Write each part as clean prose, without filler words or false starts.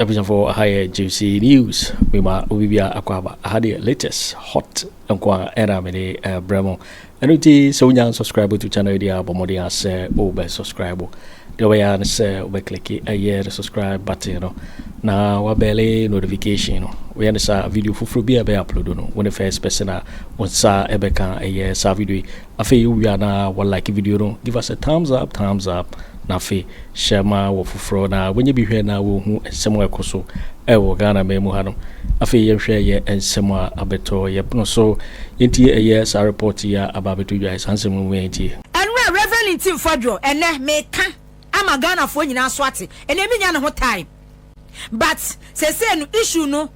Abusuafoɔ, aha yɛ JC News. Mema obi bia akɔ aba. Aha deɛ, latest hot nko a ɛna mede brɛ mo. Ɛno nti sɛ wonya subscribe to channel yi deɛ a, bɔ mmɔden a sɛ wobɛ subscribe. Deɛ wobɛyɛ ne sɛ wobɛclick ɛyɛ the subscribe button no na wabell notification no. Woyɛ ne saa, video foforɔ bi a ɛbɛyɛ upload no, wo ne first person a wo nsa ɛbɛka ɛyɛ saa video yi. Afei wowie a, na like video no, give us a thumbs up, thumbs up, na afei hyɛ ma wɔ foforɔ na wɔnyɛ bi hwɛ na wɔhu nsɛm a ɛkɔ so ɛwɔ Ghana man mu ha no. Afei yɛhwɛ yɛ nsɛm a abɛtɔ yɛpono so. Yɛntie ɛyɛ saa report yi a aba abɛtɔ dwa. Saa nsɛm mu yɛntie. Ɛnura Reverend Ntim Fordjour, ɛnɛ meka ama Ghanafoɔ nyinaa so ate. Ɛnɛ mi nya ne ho time, but sese no issue no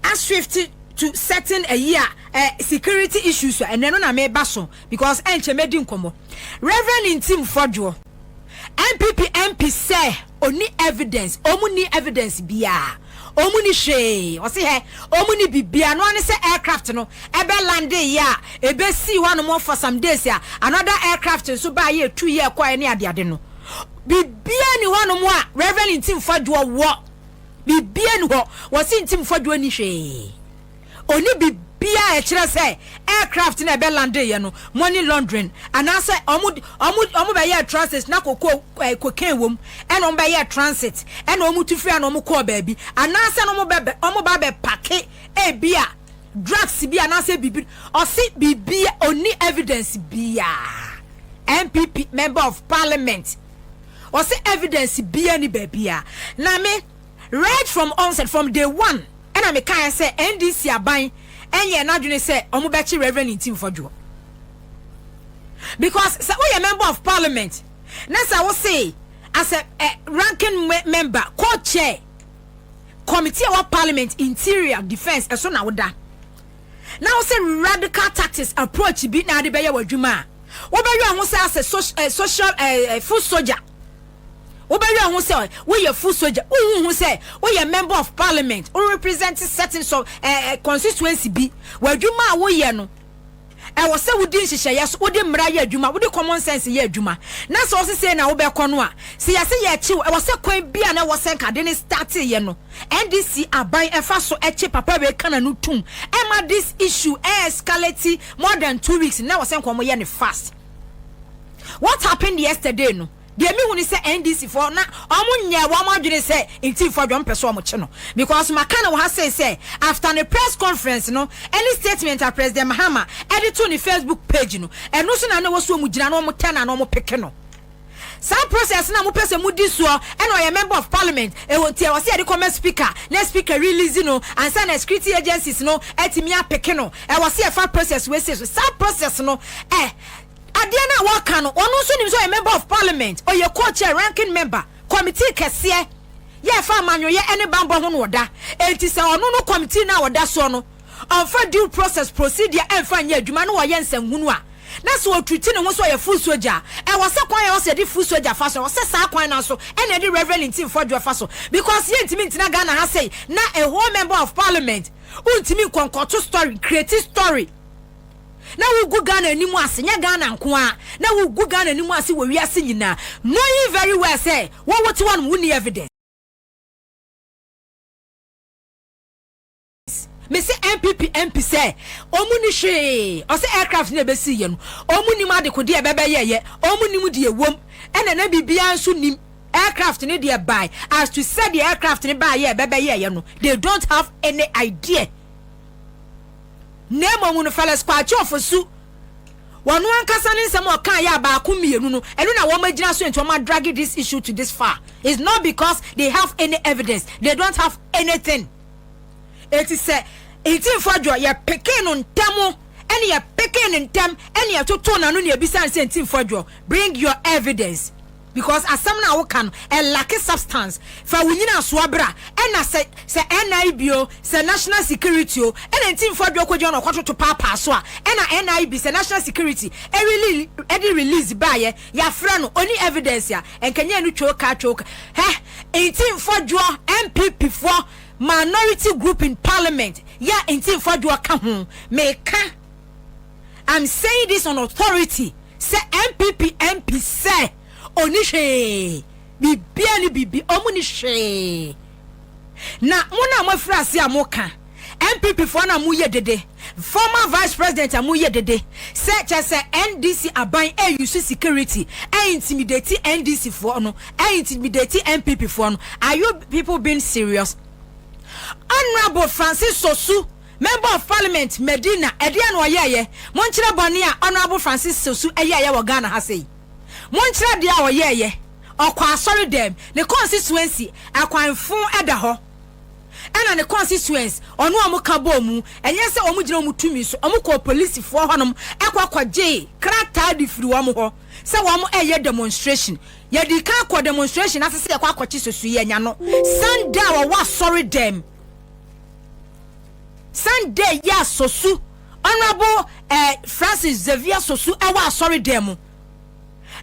ashift to certain ɛyi a security issues a ɛnɛ no na meba so because ɛnkyɛn mɛdi nkɔmɔ. Reverend Ntim Fordjour, NPP MP, sɛ oni evidence, ɔmu ni evidence biara, ɔmu ni hwee. Ɔsi hɛ, ɔmu ni bibia no ane sɛ aircraft no ɛbɛ land yi a ebesi hɔ nom for some days a another aircraft nso baa yɛ 2 year kɔɛ ne adeade no. Bibia ni hɔ nom a Reverend Ntim Fordjour wɔ bibia ni hɔ. Wɔsi Ntim Fordjour ni hwee, oni bibia a ɛkyerɛ sɛ aircraft na ɛbɛ land yɛ no money laundering anaasɛ ɔmo bɛyɛ transit na koko cocaine wɔm, ɛna ɔmo bɛyɛ transit, ɛna ɔmo tu firi a na ɔmo kɔɔ baabi, anaasɛ na ɔmo ba bɛ park ebi a drugs bi anaasɛ bibi. Ɔsi bibia oni evidence bia. NPP member of parliament ɔsi evidence bia ni baabi a. Na me, right from onset, from day one, ɛna me kan sɛ NDC aban ɛnyɛ n'adwene sɛ ɔmo bɛkye Reverend Ntim Fordjour, because sɛ woyɛ member of parliament na sɛ wo as a ranking member, co-chair committee a wɔ parliament, interior, defence, ɛso na woda na wo sɛ radical tactics approach bi na ade bɛyɛ wɔ adwuma a, wobɛyɛ ho sɛ asɛ social foot soldier. Wobɛyɛ ho sɛ woyɛ foot soldier. Wohu ho sɛ woyɛ member of parliament, wo represent certain so constituency bi. Wɔ adwuma a woyɛ no, ɛwɔ sɛ wodi nhyehyɛeɛ so, wode mmara yɛ adwuma, wode common sense yɛ adwuma. Na sɛ ɔsese na wobɛkɔ no a, sɛ yɛsɛ yɛakyiw, ɛwɔ sɛ kwan bi a na ɛwɔ sɛ nkade ne start yɛ no, NDC aban ɛfa so ɛkye papa wei ka na no tum ɛma this issue ɛescalate more than 2 weeks na ɛwɔ sɛ nkɔmɔ yɛ ne fast. What happened yesterday no deɛ, mi hu ni sɛ NDC foɔ na ɔmo nyɛ wɔn adwene sɛ Ntim Fordjour mpɛ so ɔmo kye no, because maka na wɔ ha sɛ after ne press conference no, any statement a President Mahama ɛde to ne Facebook page no, ɛno so na ne wɔ so ɔmo gyina na ɔmo tɛ na ɔmo pick no. Saa process na mo pɛ sɛ mo di soɔ, ɛna ɔyɛ member of parliament, ɛwɔ nti ɛwɔ sɛ yɛde kɔmɛ speaker na speaker release no ansa na security agencies no ɛtumi apick no. Ɛwɔ sɛ yɛfa process wei se so. Saa process no, adeɛ no a wɔka no, ɔno nso nim sɛ ɔyɛ member of parliament, ɔyɛ co-chair, ranking member committee kɛseɛ yɛfa amanyɔyɛ ɛne bambɔ ho no ɔda. Enti sɛ ɔno no committee no a ɔda soɔ no ɔmfa due process procedure ɛmfa nyɛ adwuma no, wɔyɛ nsɛnhunu a, na sɛ ɔtuti ne ho sɛ ɔyɛ foot soldier, ɛwɔ sɛ kwan yɛ ɔsɛ yɛde foot soldier fa so, ɛwɔ sɛ saa kwan no so ɛna ɛde Reverend Ntim Fordjour fa so, because yɛntumi ntena Ghana ha sɛ na a whole member of parliament wontumi nkɔnkɔto story, create story na wogu Ghana anim ase. Nyɛ Ghana nko a, na wogu Ghana anim ase wɔ wiase nyinaa, knowing very well sɛ wɔwɔ te hɔnom, wonni evidence. Mesi NPP MP sɛ ɔmu ni hwee. Ɔsɛ aircraft na ebesi yɛ no, ɔmu nim adekodeɛ ɛbɛbɛyɛ yɛ, ɔmu nim deɛ wɔm, ɛna na biribiara nso nim aircraft ne deɛ buy. As to sɛ deɛ aircraft ne buy yɛ ɛbɛbɛyɛ yɛ no, they don't have any idea. Na mmom no, Felix Kwakye Ofosu wɔn ankasa ne nsɛm a ɔka yɛ a baako mmienu no, ɛno na wɔn agyina so nti wɔn adrag this issue to this far. It's not because they have any evidence. They don't have anything. Eti sɛ Ntim Fordjour yɛ pick no ntɛm, ɛne yɛ pick no ntɛm, ɛne yɛ toto n'ano ne ebisa nsɛ, "Ntim Fordjour, bring your evidence," because asɛm na awoka no ɛlack substance. Fa wo nyina asoa bra. Ɛna sɛ NIB o, sɛ national security o, ɛna Ntim Fordjour kɔgyina na ɔkɔtoto paapaa so a, ɛna NIB sɛ national security ɛrelease, ɛde release baayɛ, yɛafrɛ no oni evidence a nkanyɛ no twoka twoka. Hɛ, Ntim Fordjour, NPP foɔ minority group in parliament yɛ Ntim Fordjour ka ho, meka, I'm saying this on authority sɛ NPP MP sɛ oni hwee, bibia ni bibi, ɔmo ni hwee. Na mo na moafiri ase a moka, NPP foɔ no a moyɛ dede, former vice president a moyɛ dede sɛ kyerɛ sɛ NDC aban ɛuse security ɛintimidate NDC foɔ no, ɛintimidate NPP foɔ no, are you people being serious? Honourable Francis Sosu, Member of Parliament, Medina, ɛdeɛn na ɔyɛɛyɛ? Monkyerɛ bɔne a Honourable Francis Sosu ɛyɛɛyɛ wɔ Ghana ha sei. Monkyerɛ deɛ a ɔyɛɛyɛ. Ɔkɔ asɔre dɛm, ne constituency akwanfo da hɔ. Ɛna ne constituents ɔno a wɔn ka bɔɔ mu, ɛnyɛ sɛ wɔn gyina wɔn tumi so, wɔn kɔɔ polisifoɔ hɔnom ɛkɔ kɔgyee krataa de firi wɔn hɔ sɛ wɔn ɛyɛ demonstration. Yɛdii kan kɔɔ demonstration ase sɛ yɛkɔ akɔkye Sosu, yɛanya no Sunday a wɔwɔ asɔre dɛm. Sunday yi a Sosu, Honourable eh, Francis Xavier Sosu ɛwɔ asɔre dɛm mu.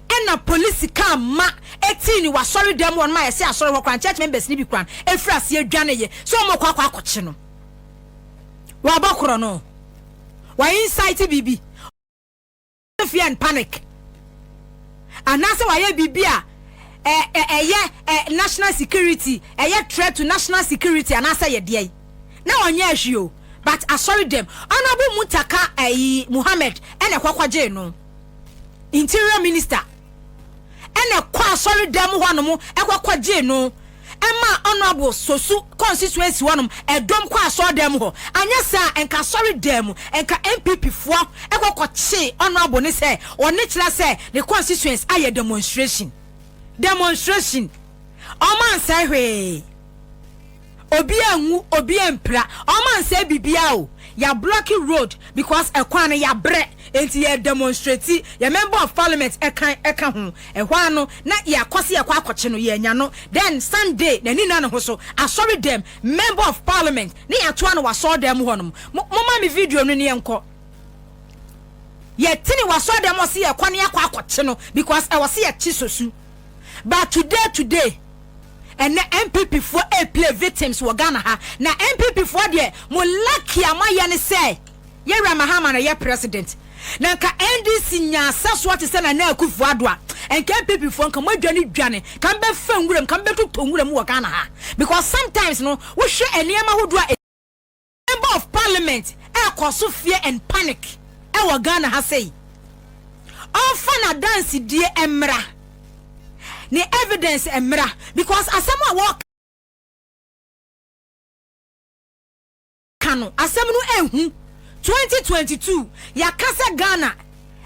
Ɛna polisi kaa ma etii no wɔ asɔre dan mu hɔ nom a yɛse asɔre hɔ koraa no church members no bi koraa no efiri aseɛ dwaneyɛ sɛ wɔn kɔ akɔ akɔkye no. Wabɔ korɔ no. Wa incite biribi. Fear and panic. Anaasɛ wayɛ biribi a ɛyɛ national security, ɛyɛ threat to national security anaasɛ yɛ deɛn. Na ɔnyɛɛ hwee o. But asɔre dɛm. Honourable Muntaka ɛyi Muhammed ɛna ɛkɔ kɔgyee no. Interior Minister ɛna ɛkɔ asɔre dan mu hɔnom ɛkɔ kɔgyee no ɛmaa Honourable Sosu constituency hɔnom ɛdɔm kɔ asɔre dan mu hɔ. Anyɛ saa a nka asɔre dan mu nka NPP foɔ ɛkɔ kɔkyee Honourable no sɛ ɔne kyerɛ sɛ ne constituents ayɛ demonstration. Demonstration. Ɔmo ansɛe hwee. Obi anwu, obi ampira, ɔmo ansɛe biribiara o, ya blocki road because ɛkwan no yabrɛ enti yɛ demonstrate, yɛ member of parliament ɛka ɛka ho, ɛhɔ ara no na yɛakɔ sɛ yɛkɔ akɔkye no, yɛannya no, then Sunday n'ani nna ne ho so, asɔre dɛm, member of parliament ne yɛatoa no wɔ asɔre dɛm hɔ nom, mo momma me video no ne yɛnkɔ. Yɛtene wɔ asɔre dɛm hɔ sɛ yɛkɔ ne yɛakɔ akɔkye no because ɛwɔ sɛ yɛkye Sosu. But today today ɛnɛ NPP foɔ ɛreplay victims wɔ Ghana ha na NPP foɔ deɛ mo lucky a moayɛ ne sɛ Yɛwura Mahama na ɛyɛ president na nka NDC nyaa sɛsoɔ te sɛ Nana Akufo Addo a nka NPP foɔ nka moadwane dwane ka mobɛfa nwura mu ka mobɛtotɔ nwura mu wɔ Ghana ha because sometimes no wohwɛ nneɛma ahodoɔ a Member of parliament ɛkɔ so fear and panic ɛwɔ Ghana ha sei. Ɔnfa n'adansedie mmra, ne evidence mmra because asɛm a wɔka no asɛm no ɛnhu. 2022 yɛaka sɛ Ghana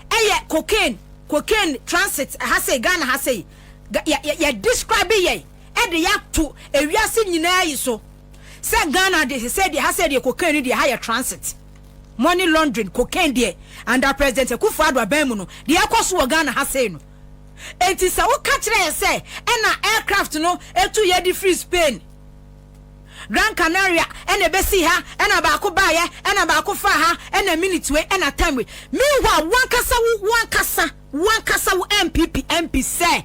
ɛyɛ cocaine cocaine transit ha sei Ghana ha sei yɛ yɛ describe yɛn ɛde yɛato ewiase nyinaa yi so. Sɛ Ghana de sesei deɛ ha sɛ deɛ cocaine no deɛ ha yɛ transit money laundering cocaine deɛ under President Akufo Addo aban mu no deɛ ɛkɔ so wɔ Ghana ha sei no enti sɛ wo ka kyerɛ yɛ sɛ ɛna aircraft no etu yɛ de firi Spain Gran Canaria ɛna ebesi ha ɛna baako baayɛ ɛna baako faa ha ɛna minute wei ɛna time wei meanwhile wankasa wo wankasa wankasa wo NPP MP sɛ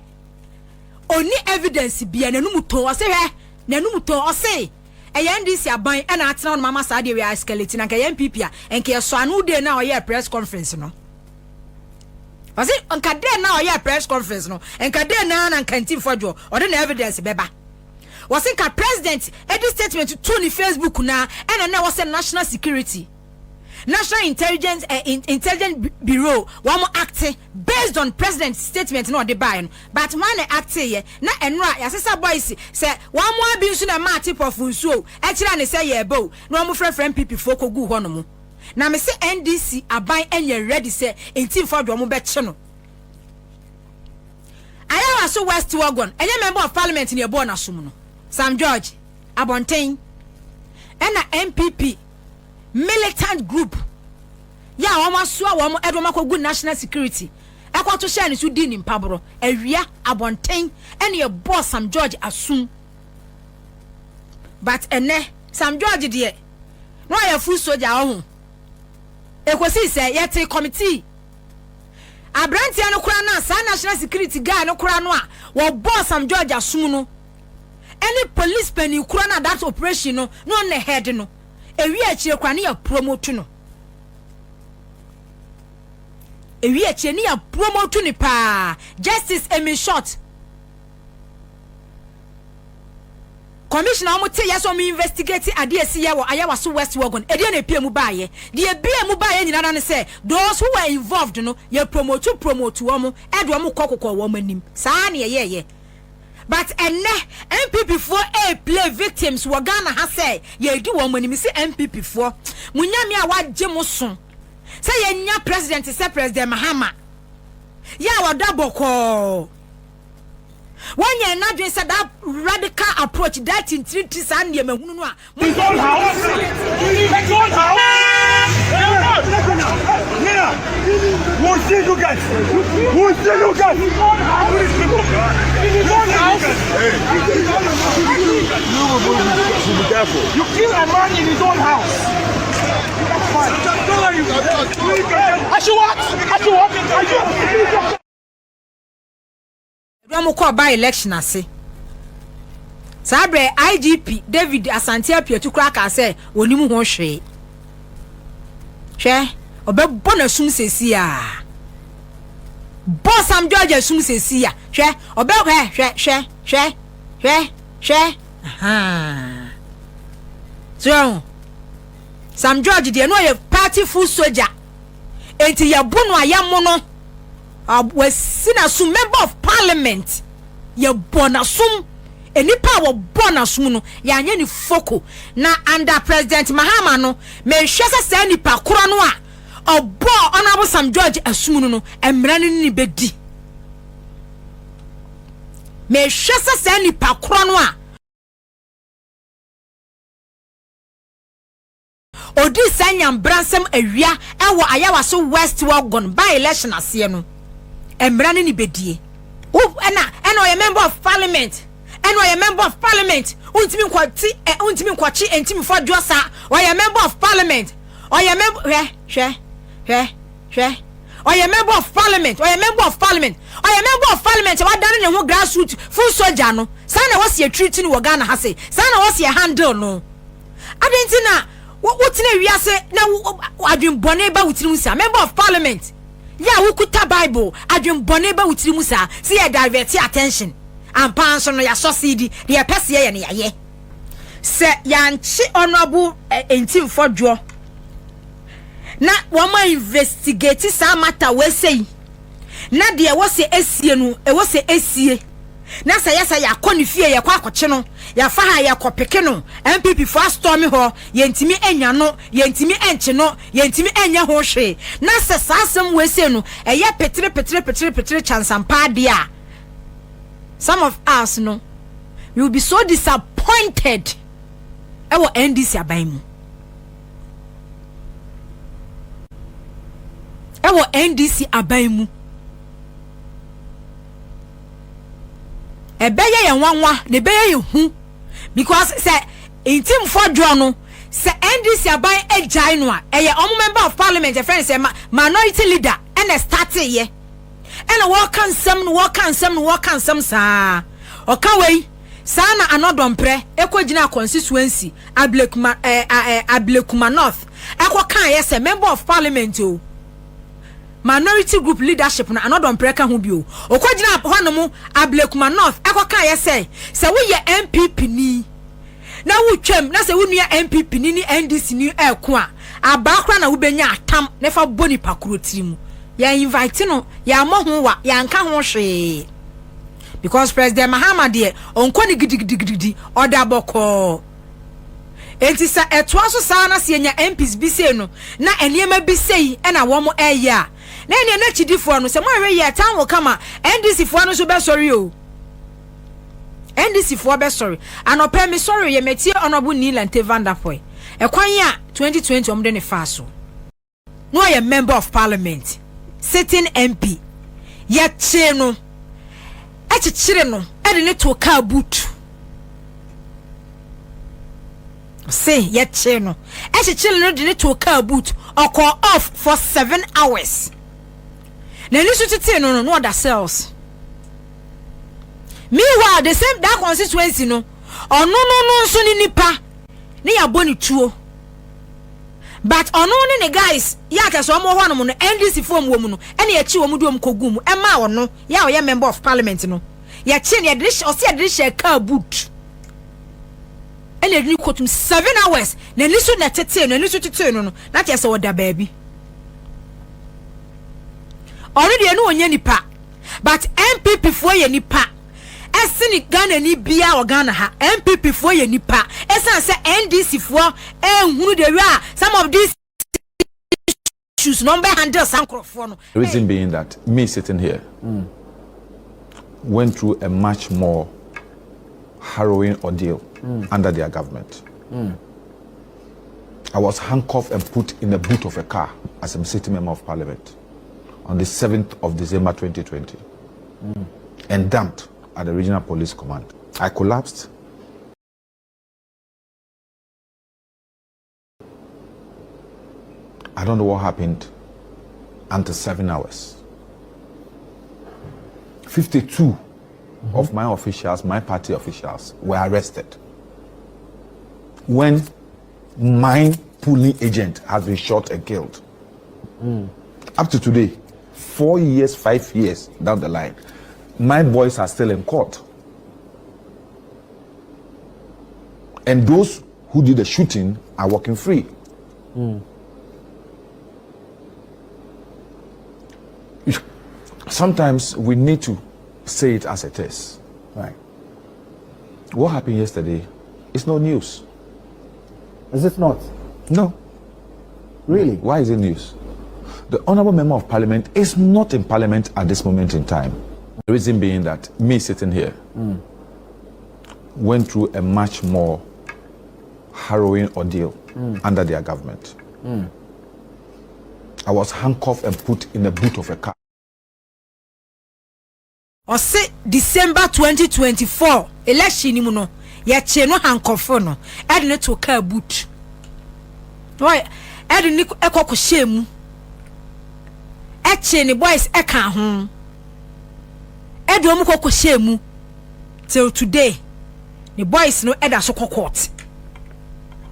ɔnni evidence bia n'anum tɔn ɔse hwɛ n'anum tɔn ɔse ɛyɛ NDC aban ɛna atena hɔ nom ama saa deɛ wei escalate na nka ɛyɛ NPP a nka yɛsɔ ano day na ɔyɛɛ press conference no ɔse nka day na ɔyɛɛ press conference no nka day na na nka nti mfɔdwoɔ ɔde na evidence bɛba wɔse nka president ɛde statement to ne Facebook na ɛna na ɛwɔ sɛ national security National Intelligence eh, Intelligence Bureau wɔn acte based on president statement na ɔde baeɛ no but hwan na acte yɛ na ɛnora yɛasesa boys sɛ wɔn mo abi nso na ɛmaa tip of nsuo ɛkyerɛ ne sɛ yɛɛba o na wɔn frɛfrɛ NPP foɔ kɔguu hɔ nom na me se NDC aban ɛnyɛ ready sɛ nti mfa deɛ wɔn bɛkye no Ayawa so West Wuogon ɛnyɛ member of parliament na ɛbɔɔ n'asom no Sam George abɔnten ɛna NPP militant group yɛ a wɔn asoa wɔn de wɔn akɔgu national security ɛkɔto hyɛɛ ne so dii ne mpaborɔ awia abɔnten ɛne ɛbɔɔ Sam George asum but ɛnɛ Sam George deɛ na ɔyɛ full soldier ɔho ɛkɔsii sɛ yɛte committee aberanteɛ no koraa no a saa national security guy no koraa no a wɔbɔɔ Sam George asum no ɛne police panin koraa no a that operation no na ɔno na head no Ewie akyire koraa ne yɛ promote no. Ewie akyire ne yɛ promote no paa. Justice Amy Short. Commissioner a wɔn te yɛ sɛ wɔn investigate adeɛ a ɛsi yɛ wɔ Ayawaso West Wuogon, ɛdeɛ na ɛpue mu baayɛ? Deɛ ɛbue mu baayɛ nyinaa ne sɛ those who were involved no yɛ promote promote wɔn ɛde wɔn kɔ kokɔ wɔn anim. Saa na yɛyɛɛyɛ. But ɛnnɛ NPP foɔ ɛreplay victims wɔ Ghana ha sɛ yɛredi wɔn anim. Mese NPP foɔ, mo nyame a wagye mo so sɛ yɛnya president sɛ President Mahama yɛ a ɔda bɔkɔɔ. Wɔnyɛɛ n'adwene sɛ that radical approach, that tintirinti saa nneɛma hunu no a. His own house. His own house. We'll see you guys. We'll see you guys. His own house. You be careful. You kill a man in his own house. That's fine. I should what? I should what? I should. Ɛberɛ a wɔkɔɔ by election ase saa berɛ IGP David Asante Apiatu koraa kaa sɛ ɔnim ho hwee. Hwɛ, ɔbɛbɔ n'asum sɛsi a. Bɔ Sam George asum sɛsi a. Hwɛ, ɔbɛ hwɛ hwɛ hwɛ hwɛ hwɛ hwɛ. Ahaa. So ɛho. Sam George deɛ no ɔyɛ party full soldier. Enti yɛbo no a yɛmo no. Wasi n'asom member of parliament yɛbɔ n'asom nnipa a wɔbɔ n'asom no yɛanyɛ ne foko na under president Mahama no mehwɛ sɛ saa nipa korɔ no a ɔbɔɔ honorable Sam George asom no no mmara no ne bɛdi mehwɛ sɛ saa nipa korɔ no a Odii saa nyanbransɛm awia wɔ Ayawaso West Wuogon by-election aseɛ no, mmara ne ne bɛdie. Wo ɛna ɛna ɔyɛ member of parliament ɛna ɔyɛ member of parliament wontumi nkɔte ɛ wontumi nkɔkye ntimfoɔ dwoɔ saa ɔyɛ member of parliament ɔyɛ member hwɛ hwɛ hwɛ hwɛ ɔyɛ member of parliament ɔyɛ member of parliament ɔyɛ member of parliament a wadane ne ho grassroot full soldier no saa na wɔsi atreat no wɔ Ghana ha se saa na wɔsi handle no. Adɛn nti na wotena wiase na adwenbɔne ba wo tirim saa? Member of parliament yɛ a wokuta Bible, adwenbɔne ba wo tirim saa sɛ yɛ divert attention. Ampa ara nso no yɛasɔ seedi, deɛ yɛpɛ sɛ yɛyɛ no yɛayɛ. Sɛ yɛankye Honourable Ntimfo Dwoɔ na wɔn a investigate saa matter wei sei na deɛ ɛwɔ sɛ esie no ɛwɔ sɛ esie na sɛ yɛ sɛ yɛakɔ ne fie yɛkɔ akɔkye no yɛafa ha yɛkɔ peke no NPP fo astɔme hɔ yɛntumi anya no yɛntumi nkye no yɛntumi nyɛ ho hwee na sɛ saa asɛm wei sei no ɛyɛ petere petere petere petere kyansampa adeɛ a some of us no we will be so disappointed ɛwɔ NDC aban mu. Ɛwɔ NDC aban mu. Ɛbɛyɛ yɛn nwanwa na ɛbɛyɛ yɛn hu because sɛ ntimfoɔ dwoɔ no sɛ NDC aban agyae no a ɛyɛ ɔmo member of parliament ɛfrɛ no sɛ minority leader ɛna starteeɛ ɛna wɔka nsɛm no wɔka nsɛm no wɔka nsɛm saa ɔka wei saa na anɔdɔmprɛ ɛkɔ gyina constituency Ablekuma eh, eh, Ablekuma North ɛkɔ kaeɛ sɛ member of parliament o minority group leadership no anɔdɔmprɛ ka ho bio ɔkɔ gyina hɔnom Ablekuma North ɛkɔ kaeɛ sɛ sɛ woyɛ NPP ni na wotwam na sɛ wo nua NPP ni ne NDC ni ɛko a abaa koraa na wobɛnya atam na fa bɔ nipa koro tiri mu yɛn invite no yɛammɔ ho wa yɛanka ho hwee because President Mahama deɛ ɔnkɔ ne gidigidigidi ɔda bɔkɔɔ enti sɛ ɛtoa so saa na sɛ yɛnya MPs bi sei no na nneɛma bi sei ɛna wɔn ɛyɛ a na ɛneɛ n'akyidifoɔ no sɛ mo ahwɛ yie ɛtan wɔ kama NDC foɔ no nso bɛsɔre o NDC foɔ bɛsɔre anɔpɛ me sɔre yɛ mɛtie Honourable Nii Lante Vanderpuye ɛkwan a 2020 wɔn de ne faa so. Na ɔyɛ member of parliament, sitting MP. Yɛkyee no, kyekyere no de no too car boot. Se yɛkyee no, kyekyere no de no too car boot. Ɔkɔɔ off for 7 hours. N'ani so tetee no no, na ɔda cells. Meanwhile, the same that constituency no, ɔno no no nso ne nipa ne yɛabɔ ne tuo. But ɔno ne ne guys yɛ a kyɛsɛ ɔmo wɔ hɔ nom no NDC foɔ ɔmo wɔ mu no ɛna yɛkye wɔn de wɔn kɔ guu mu ɛmaa ɔno yɛ a ɔyɛ member of parliament no yɛkye no yɛde no hyɛ ɔse yɛde no hyɛɛ car boot. Ɛna ɛde no kɔtum 7 hours, n'ani so na ɛtetee no, n'ani so tetee no no na kyerɛ sɛ ɔda baabi. Ɔno deɛ no ɔnyɛ nipa, but NPP foɔ yɛ nipa ɛsene Ghana ni bia wɔ Ghana ha. NPP foɔ yɛ nipa ɛsan sɛ NDC foɔ ɛnhunu de wi a some of these issues na ɔmo bɛ handle saa nkorɔfoɔ no. Reason being that me sitting here went through a much more harrowing ordeal under their government. I was handcuffed and put in the boot of a car as a sitting member of parliament on the 7th of December 2020 and dumped at the regional police command. I collapsed. I don't know what happened until 7 hours. 52 of my officials, my party officials, were arrested when my polling agent has been shot and killed. Up to today, 4 years, 5 years down the line, my boys are still in court. And those who did the shooting are walking free. Sometimes we need to say it as it is. What happened yesterday is no news. Is it not? No. Really? Why is it news? The honorable member of parliament is not in parliament at this moment in time. The reason being that me sitting here went through a much more harrowing ordeal under their government. I was handcuffed and put in the boot of a car. Ɔse December 2024 election ni mu no, yɛkyee no, hankɔfo no ɛde ne to car boot, ɛde ne ɛkɔ kɔhyɛ mu, ɛkyee ne boys ɛka ho, ɛde wɔn kɔ kɔhyɛ mu. Till today ne boys no ɛda so kɔ court.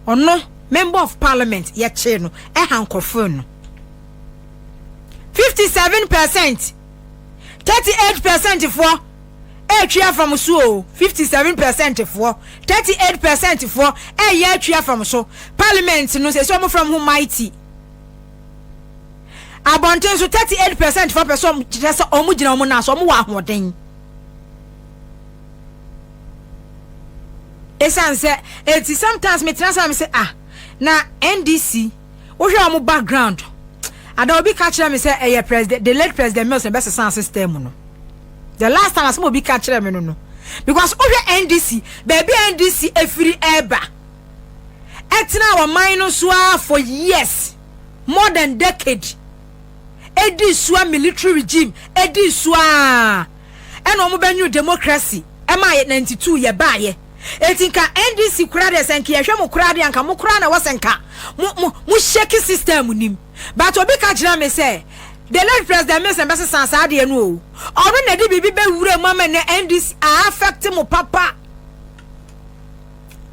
Ɔno member of parliament, yɛkyee no, ɛhankɔfo no. 57%, 38% foɔ ɛretwi afam so o. 57% foɔ, 38% foɔ ɛyɛ atwi afam so. Parliament no sɛ sɛ ɔmo fam ho mighty abɔnten so, 38% foɔ pɛ sɛ ɔmo kyerɛ sɛ ɔmo gyina ɔmo nan so, ɔmo wɔ ahoɔden. Esan sɛ eti sometimes me tena sɛ me sɛ, ah, na NDC, wohwɛ ɔmo background ada, obi ka kyerɛ me sɛ ɛyɛ president, the late President Mills bɛsesa system no. The last time asɛm obi ka kyerɛ me no, because wohwɛ NDC, baabi a NDC efiri ɛɛba, ɛtena wɔn no so ara for years, more than decade, edi sua military regime, edi sua, ɛna wɔn bɛ new democracy ɛma yɛ 92 yɛ baayɛ. Eti nka NDC kura deɛ, sɛ nka yɛhwɛ mo kura deɛ, nka mo kura na ɛwɔ sɛ nka mo shake system nim. But obi ka kyerɛ me sɛ the late President Mills bɛsesa saa adeɛ no o. Ɔno na de biribi bɛwura mu ama na NDC a affect mo papa,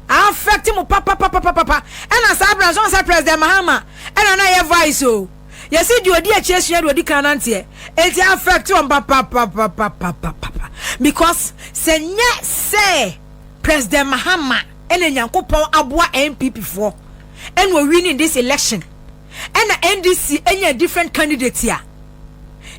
affect mo papapapapapa. Ɛna saa abira nso sɛ President Mahama ɛna na yɛ vice o, yɛsi deɛ odi akyi esua deɛ odi kan nanteɛ, eti affect wɔn papapapapapapa, because sɛ nyɛ sɛ President Mahama ɛna Nyankopɔn aboa NPP foɔ ɛna owin this election, ɛna NDC ɛnya different candidate a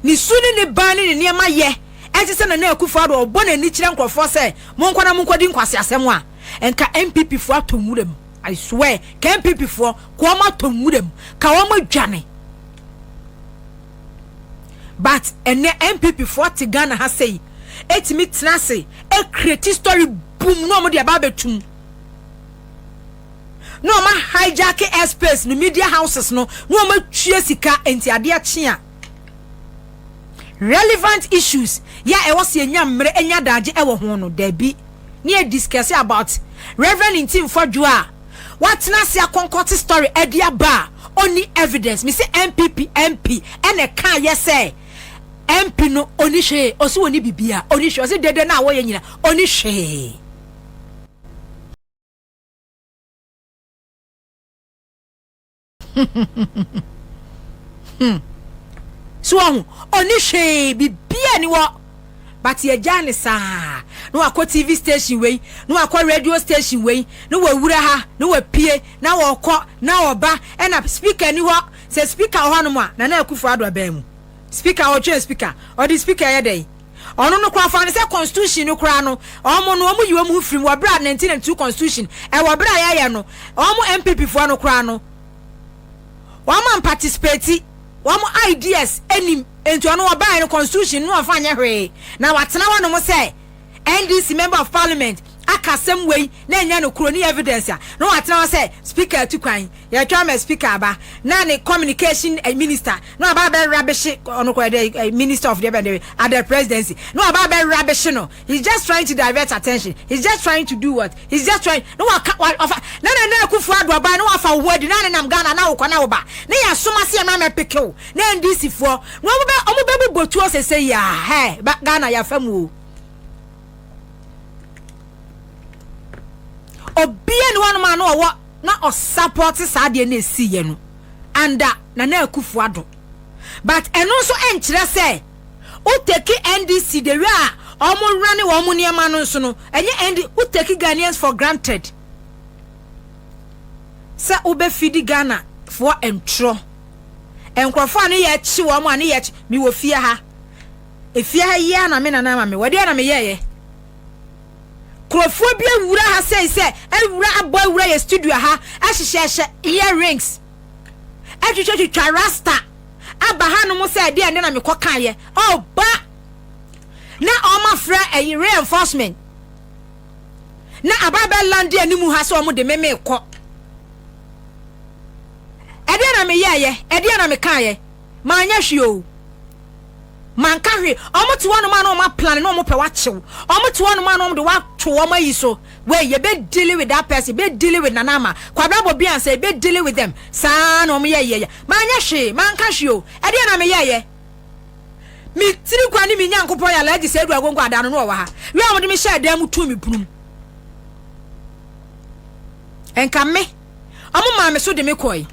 ne su ne ne ban ne ne nneɛma yɛ ɛte sɛ Nana Akufo Addo ɔbɔ n'ani kyerɛ nkurɔfoɔ sɛ monkɔ na monkɔdi nkwasi asɛm a, nka NPP foɔ atɔ nwura mu. I swear, ka NPP foɔ ka wɔn atɔ nwura mu, ka wɔn adwane. But ɛnɛ NPP foɔ te Ghana ha sɛyi, etimi tena ase ecreate story boom na wɔn de aba abɛtum na wɔn hijack airspace no, media houses no, na wɔn atwie sika. Nti adeɛ kye a, relevant issues yɛ a ɛwɔ sɛ enya mmerɛ enya daagye ɛwɔ ho no, dabi, ne yɛ discuss about Reverend Ntim Fordjour a watena ase akɔnkɔte story ɛde aba a ɔni evidence. Mi sɛ NPP MP ɛna ɛka yɛ sɛ MP no ɔni hwee, ɔsi wɔni bibia, ɔni hwee, ɔsi dede na awɔyɛ nyina ɔni hwee. So ɔho ɔni hwee, bibia ni wɔ. But yɛgyaa no saa na wakɔ TV station wei, na wakɔ radio station wei, na wawura ha, na wapue, na ɔkɔ, na ɔba, ɛna speaker ni hɔ. Sɛ speaker wɔ hɔnom a, Nana Akufo Addo abɛn mu. Speaker, ɔtwɛn speaker. Ɔde speaker yɛ dɛn? Ɔno no koraa ɔfa no sɛ constitution no koraa no, wɔn no wɔn yi wɔn ho firi mu wɔ berɛ a 1992 constitution, ɛwɔ berɛ a yɛyɛ no, wɔn NPP foɔ no koraa no, wɔn amparticipate, wɔn ideas nnim, nti ɔno ɔbaeɛ no constitution no ɔmfa nyɛ hwee, na watena hɔnom sɛ NDC member of parliament aka asɛm wei na ɛnyɛ no koro ni evidence a, na watena hɔ sɛ speaker atu kwan. Yɛtwa ama speaker aba na ne communication minister na waba abɛ rubbishe ɔno kɔ ɛdɛ minister of deɛ bɛn at the presidency na waba abɛ rubbishe no. He's just trying to divert attention, he's just trying to do what, he's just trying na waka wafa na Nana Akufo Addo aba na wafa wo ho adi na ne nam Ghana na wokɔ na woba na yɛ asoma se ɛma mɛ peke wo na NDC foɔ na ɔmo bɛ ɔmo bɛ bobɔ tuo sese yi a hɛ Ghana yɛafa mu o. Obia ni hɔnom a na ɔwɔ na ɔsapɔte saa adeɛ no ɛsiiɛ no under Nana Akufo Addo. But ɛno nso ɛnkyerɛ sɛ wo take NDC the way a wɔn rane wɔn nneɛma no nso no ɛnyɛ ND wo take Ghanaians for granted sɛ wobɛfidi Ghana foɔ ntorɔ. Nkurɔfoɔ a ne yɛ kye wɔn a ne yɛ kye mewɔ fie ha efie ha yi ara na me nana ama me wɔdeɛ na meyɛɛyɛ. Nkurɔfoɔ bi awura ha sei sɛ awura abɔ awura yɛ studio ha ahyehyɛhyɛ ear rings atwitwatwitwa rasta aba ha nom sɛ ɛdeɛ ɛnde na mekɔ kaeɛ ɔba na ɔma frɛ ɛyi reinforcement na aba bɛ lande anim ha sɛ ɔmo de meme kɔ ɛdeɛ na meyɛɛyɛ ɛdeɛ na mekaeɛ manyɛ hwee o. Manka hwee. Ɔmo te hɔnom a na ɔmo aplan na ɔmo pɛ wakyew. Ɔmo te hɔnom a na ɔmo de wato wɔn ayi so. Wei yɛbɛ dealing with that person, yɛbɛ dealing with Nana Ama, Kwabena Bobiansa, yɛbɛ dealing with them. Saa na ɔmo yɛ yɛ yɛ. Manyɛ hwee, manka hwee o. Ɛdeɛn na meyɛɛyɛ? Me tiri kwa ne me Nyankopɔn yɛ Alhaji Seidu Agongo ada no na ɔwɔ ha. Wei a ɔmo de me hyɛɛ dan mu tuu me pono mu. Nka me, ɔmo maa me so de me kɔe.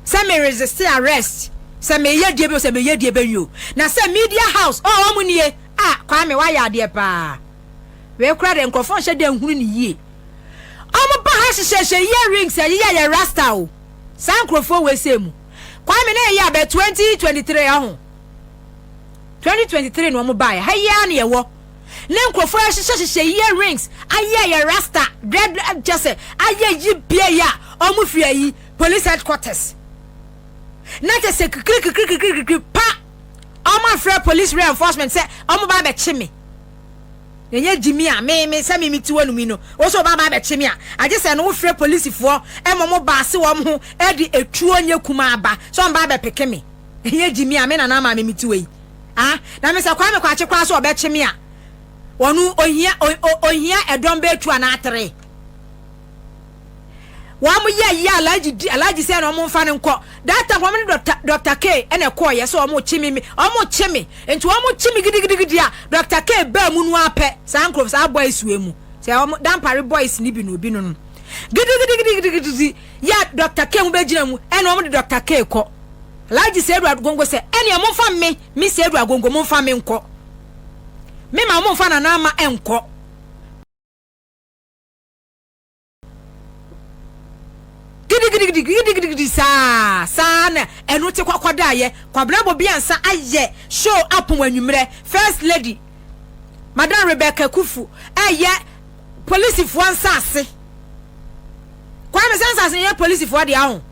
Sɛ me resiste arrest sɛ meyɛ deɛ bi o sɛ meyɛ deɛ bɛn o na sɛ media house oh ɔmo nie ah Kwame wayɛ adeɛ paa wei koraa deɛ nkorɔfoɔ nhyɛ da nhunu ne yie ɔmo ba ha hyehyɛhyɛ ear rings ɛyeyɛ yɛ rasta o saa nkorɔfoɔ wei sɛ mu Kwame na ɛyɛ abɛ 2023 ɔho 2023 na ɔmo baeɛ ha yi ara na yɛwɔ ne nkurɔfoɔ ahyehyɛhyehyɛ ear rings ayɛ yɛ rasta dread kyɛ sɛ ayɛ yi bia yi a ɔmo firi ayi police headquarters na kyɛ sɛ kikiri kikiri kikiri kikiri pa ɔmo afrɛ police reinforcement sɛ ɔmo ba abɛkye me na ɛnyɛ gyimi a me me sɛ me me ti wɔ no mu no wo sɛ ɔba ba abɛkye me a agye sɛ no wofrɛ polisifoɔ ɛma ɔmo ba ase wɔn ho ɛde etuo nyɛ kumaa ba sɛ ɔmo ba abɛpeke me. Ɛnyɛ gyimi a me nana maame me ti wei ah na me sɛ Kwame Kwakye koraa sɛ ɔbɛkye me a ɔno ohia ohia ɛdɔm bɛyɛ tu anaa tere wɔn yɛ yɛ Alhaji di Alhaji sɛ na wɔn mfa no nkɔ that time wɔn ne Dr. Dr. K ɛna ɛkɔɔ yɛ sɛ wɔn kye me wɔn kye me nti wɔn kye me gidigidigidi a Dr. K baa mu no apɛ saa nkurɔfo saa boys wɔ mu sɛ wɔn dampare boys ni bi no obi no no gidigidigidigidi yɛ Dr. K mu bɛgyina mu ɛna wɔn de Dr. K kɔ. Alhaji Seidu Agongo sɛ, Ɛneɛ momfa me, me Seidu Agongo, momfa me nkɔ. Me ma momfa Nana Ama nkɔ. Gidigidigidi, gidigidigidi saa, saa na ɛno te kɔkɔdaeɛ. Kwabena Bobiansa ayɛ show apom anwummerɛ. First Lady, Madam Rebecca Kufu, ɛyɛ polisifoɔ nsaase. Kwame sɛ nsaase no yɛ polisifoɔ deɛ ho.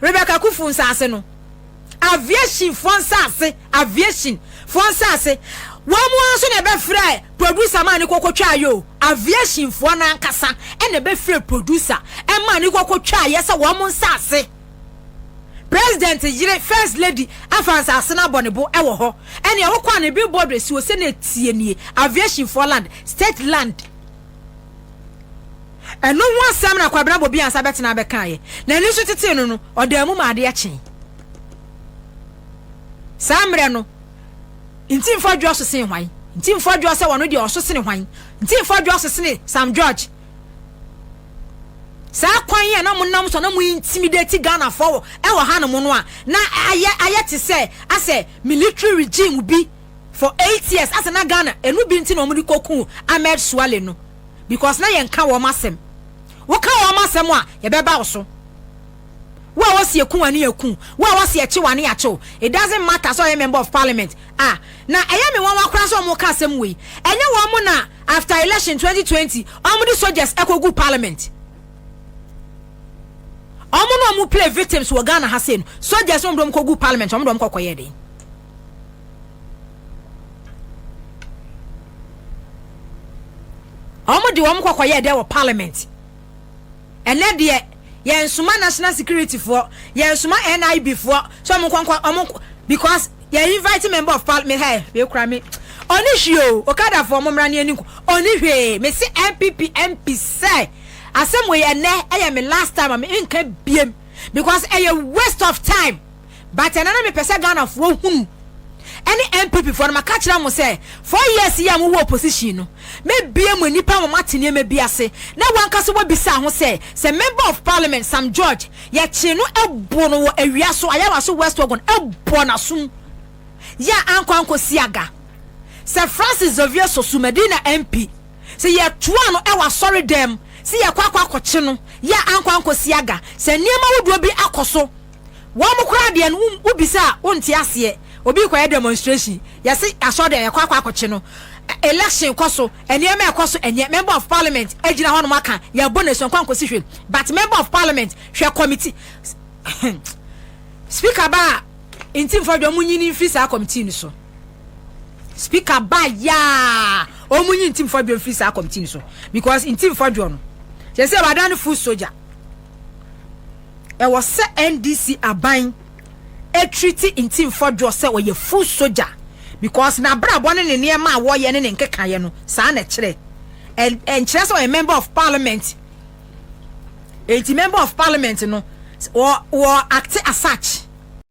Rebecca Kufu nsaase no, aviation foɔ nsaase, aviation foɔ nsaase, wɔn mu ara nso na ɛbɛfrɛ producer maa ne kɔkɔ twaa yɛ o, aviation foɔ no ankasa ɛna ɛbɛfrɛ producer ɛmaa ne kɔkɔ twaa yɛ sɛ wɔn nsaase. President yere first lady afa nsaase no abɔ ne bo ɛwɔ hɔ, ɛne ɛhɔ kɔ a ne billboard esi hɔ sɛ na etie nie, aviation foɔ land, state land. Ɛno ho asɛm na Kwabena Bobiansa bɛtena bɛkaeɛ. N'ani nso tetee no no, ɔdaa mu ma adeɛ kyee. Saa mmerɛ no, Ntimfoɔ Dwoɔ so sene hwan? Ntimfoɔ Dwoɔ sɛ ɔno deɛ ɔso sene hwan? Ntimfoɔ Dwoɔ so sene Sam George. Saa kwan yi a na monam so a na mo intimidate Ghanafoɔ wɔ ɛwɔ hanom no a na ayɛ ayɛ te sɛ asɛ military regime bi for 8 years asɛ na Ghana ɛno bi nti na wɔn de kɔkuu Ahmed Suale no because na yɛnka wɔn asɛm. Woka wɔn asɛm a yɛbɛba wo so. Wo a wɔsi eku wa ne yɛku wo a wɔsi ɛkye wa ne yɛakye wo. It doesn't matter sɛ ɔyɛ member of parliament a na ɛyɛ me nwanwa koraa sɛ wɔn ka asɛm wei. Ɛnyɛ wɔn na after election 2020 wɔn de soldiers ɛkɔ gu parliament. Wɔn na wɔn play victims wɔ Ghana ha sei no soldiers wɔn de wɔn kɔ gu parliament wɔn de wɔn kɔ kɔ yɛ den. Wɔn de wɔn kɔ kɔ yɛ dɛ wɔ parliament. Ɛnɛ deɛ yɛn soma national security foɔ yɛn soma NIB foɔ sɛ wɔn nkɔ nkɔ wɔn because yɛn invite member of parliament hɛ wei kura me ɔni hwee o okada foɔ mo mmra ne ani nko ɔni hwee me se NPP MP sɛ asɛm wei ɛnɛ ɛyɛ me last time a me nka biem because ɛyɛ waste of time. But ɛnɛ na mepɛ sɛ Ghana foɔ hunu ɛne NPP foɔ no maka kyerɛ mo sɛ 4 years yi a mowɔ opposition no mɛbie mo ani paa ma moate nneɛma bi ase na wankasa wabisa ho sɛ sɛ member of parliament Sam George yɛkyee no ɛbo no wɔ awia so Ayawaso West Wuogon ɛbɔ n'asom yɛ a ankɔ ankɔsi aga sɛ Francis Xavier Sosu Madina MP sɛ yɛtoa no ɛwɔ asɔre dɛm sɛ yɛkɔ akɔ akɔkye no yɛ a ankɔ ankɔsi aga sɛ nneɛma ahodoɔ bi akɔ so Wɔn koraa deɛ no wo bisa a wo nte aseɛ. Obi rekɔyɛ demonstration yɛse asɔre deɛ yɛkɔ akɔ akɔkye no. Election kɔ so nneɛma ɛkɔ so ɛnyɛ member of parliament agyina hɔ nom aka yɛbɔ no asu ɛnkɔ ankɔsi hwee but member of parliament hwɛ committee speaker ba a nti mfa dwa wɔn nyini mfiri saa committee no so. Speaker ba yaa wɔn nyi nti mfa dwa mfiri saa committee no so because nti mfa dwa no kyerɛ sɛ wadan no full soldier. Ɛwɔ sɛ NDC aban treat Ntim Fordjour sɛ ɔyɛ full soldier because n'abrabɔ ne ne nneɛma a wɔyɛ ne ne nkekaeɛ no saa na ɛkyerɛ. Ɛnkyerɛ sɛ ɔyɛ member of parliament. Enti member of parliament no wɔ wɔ act as such.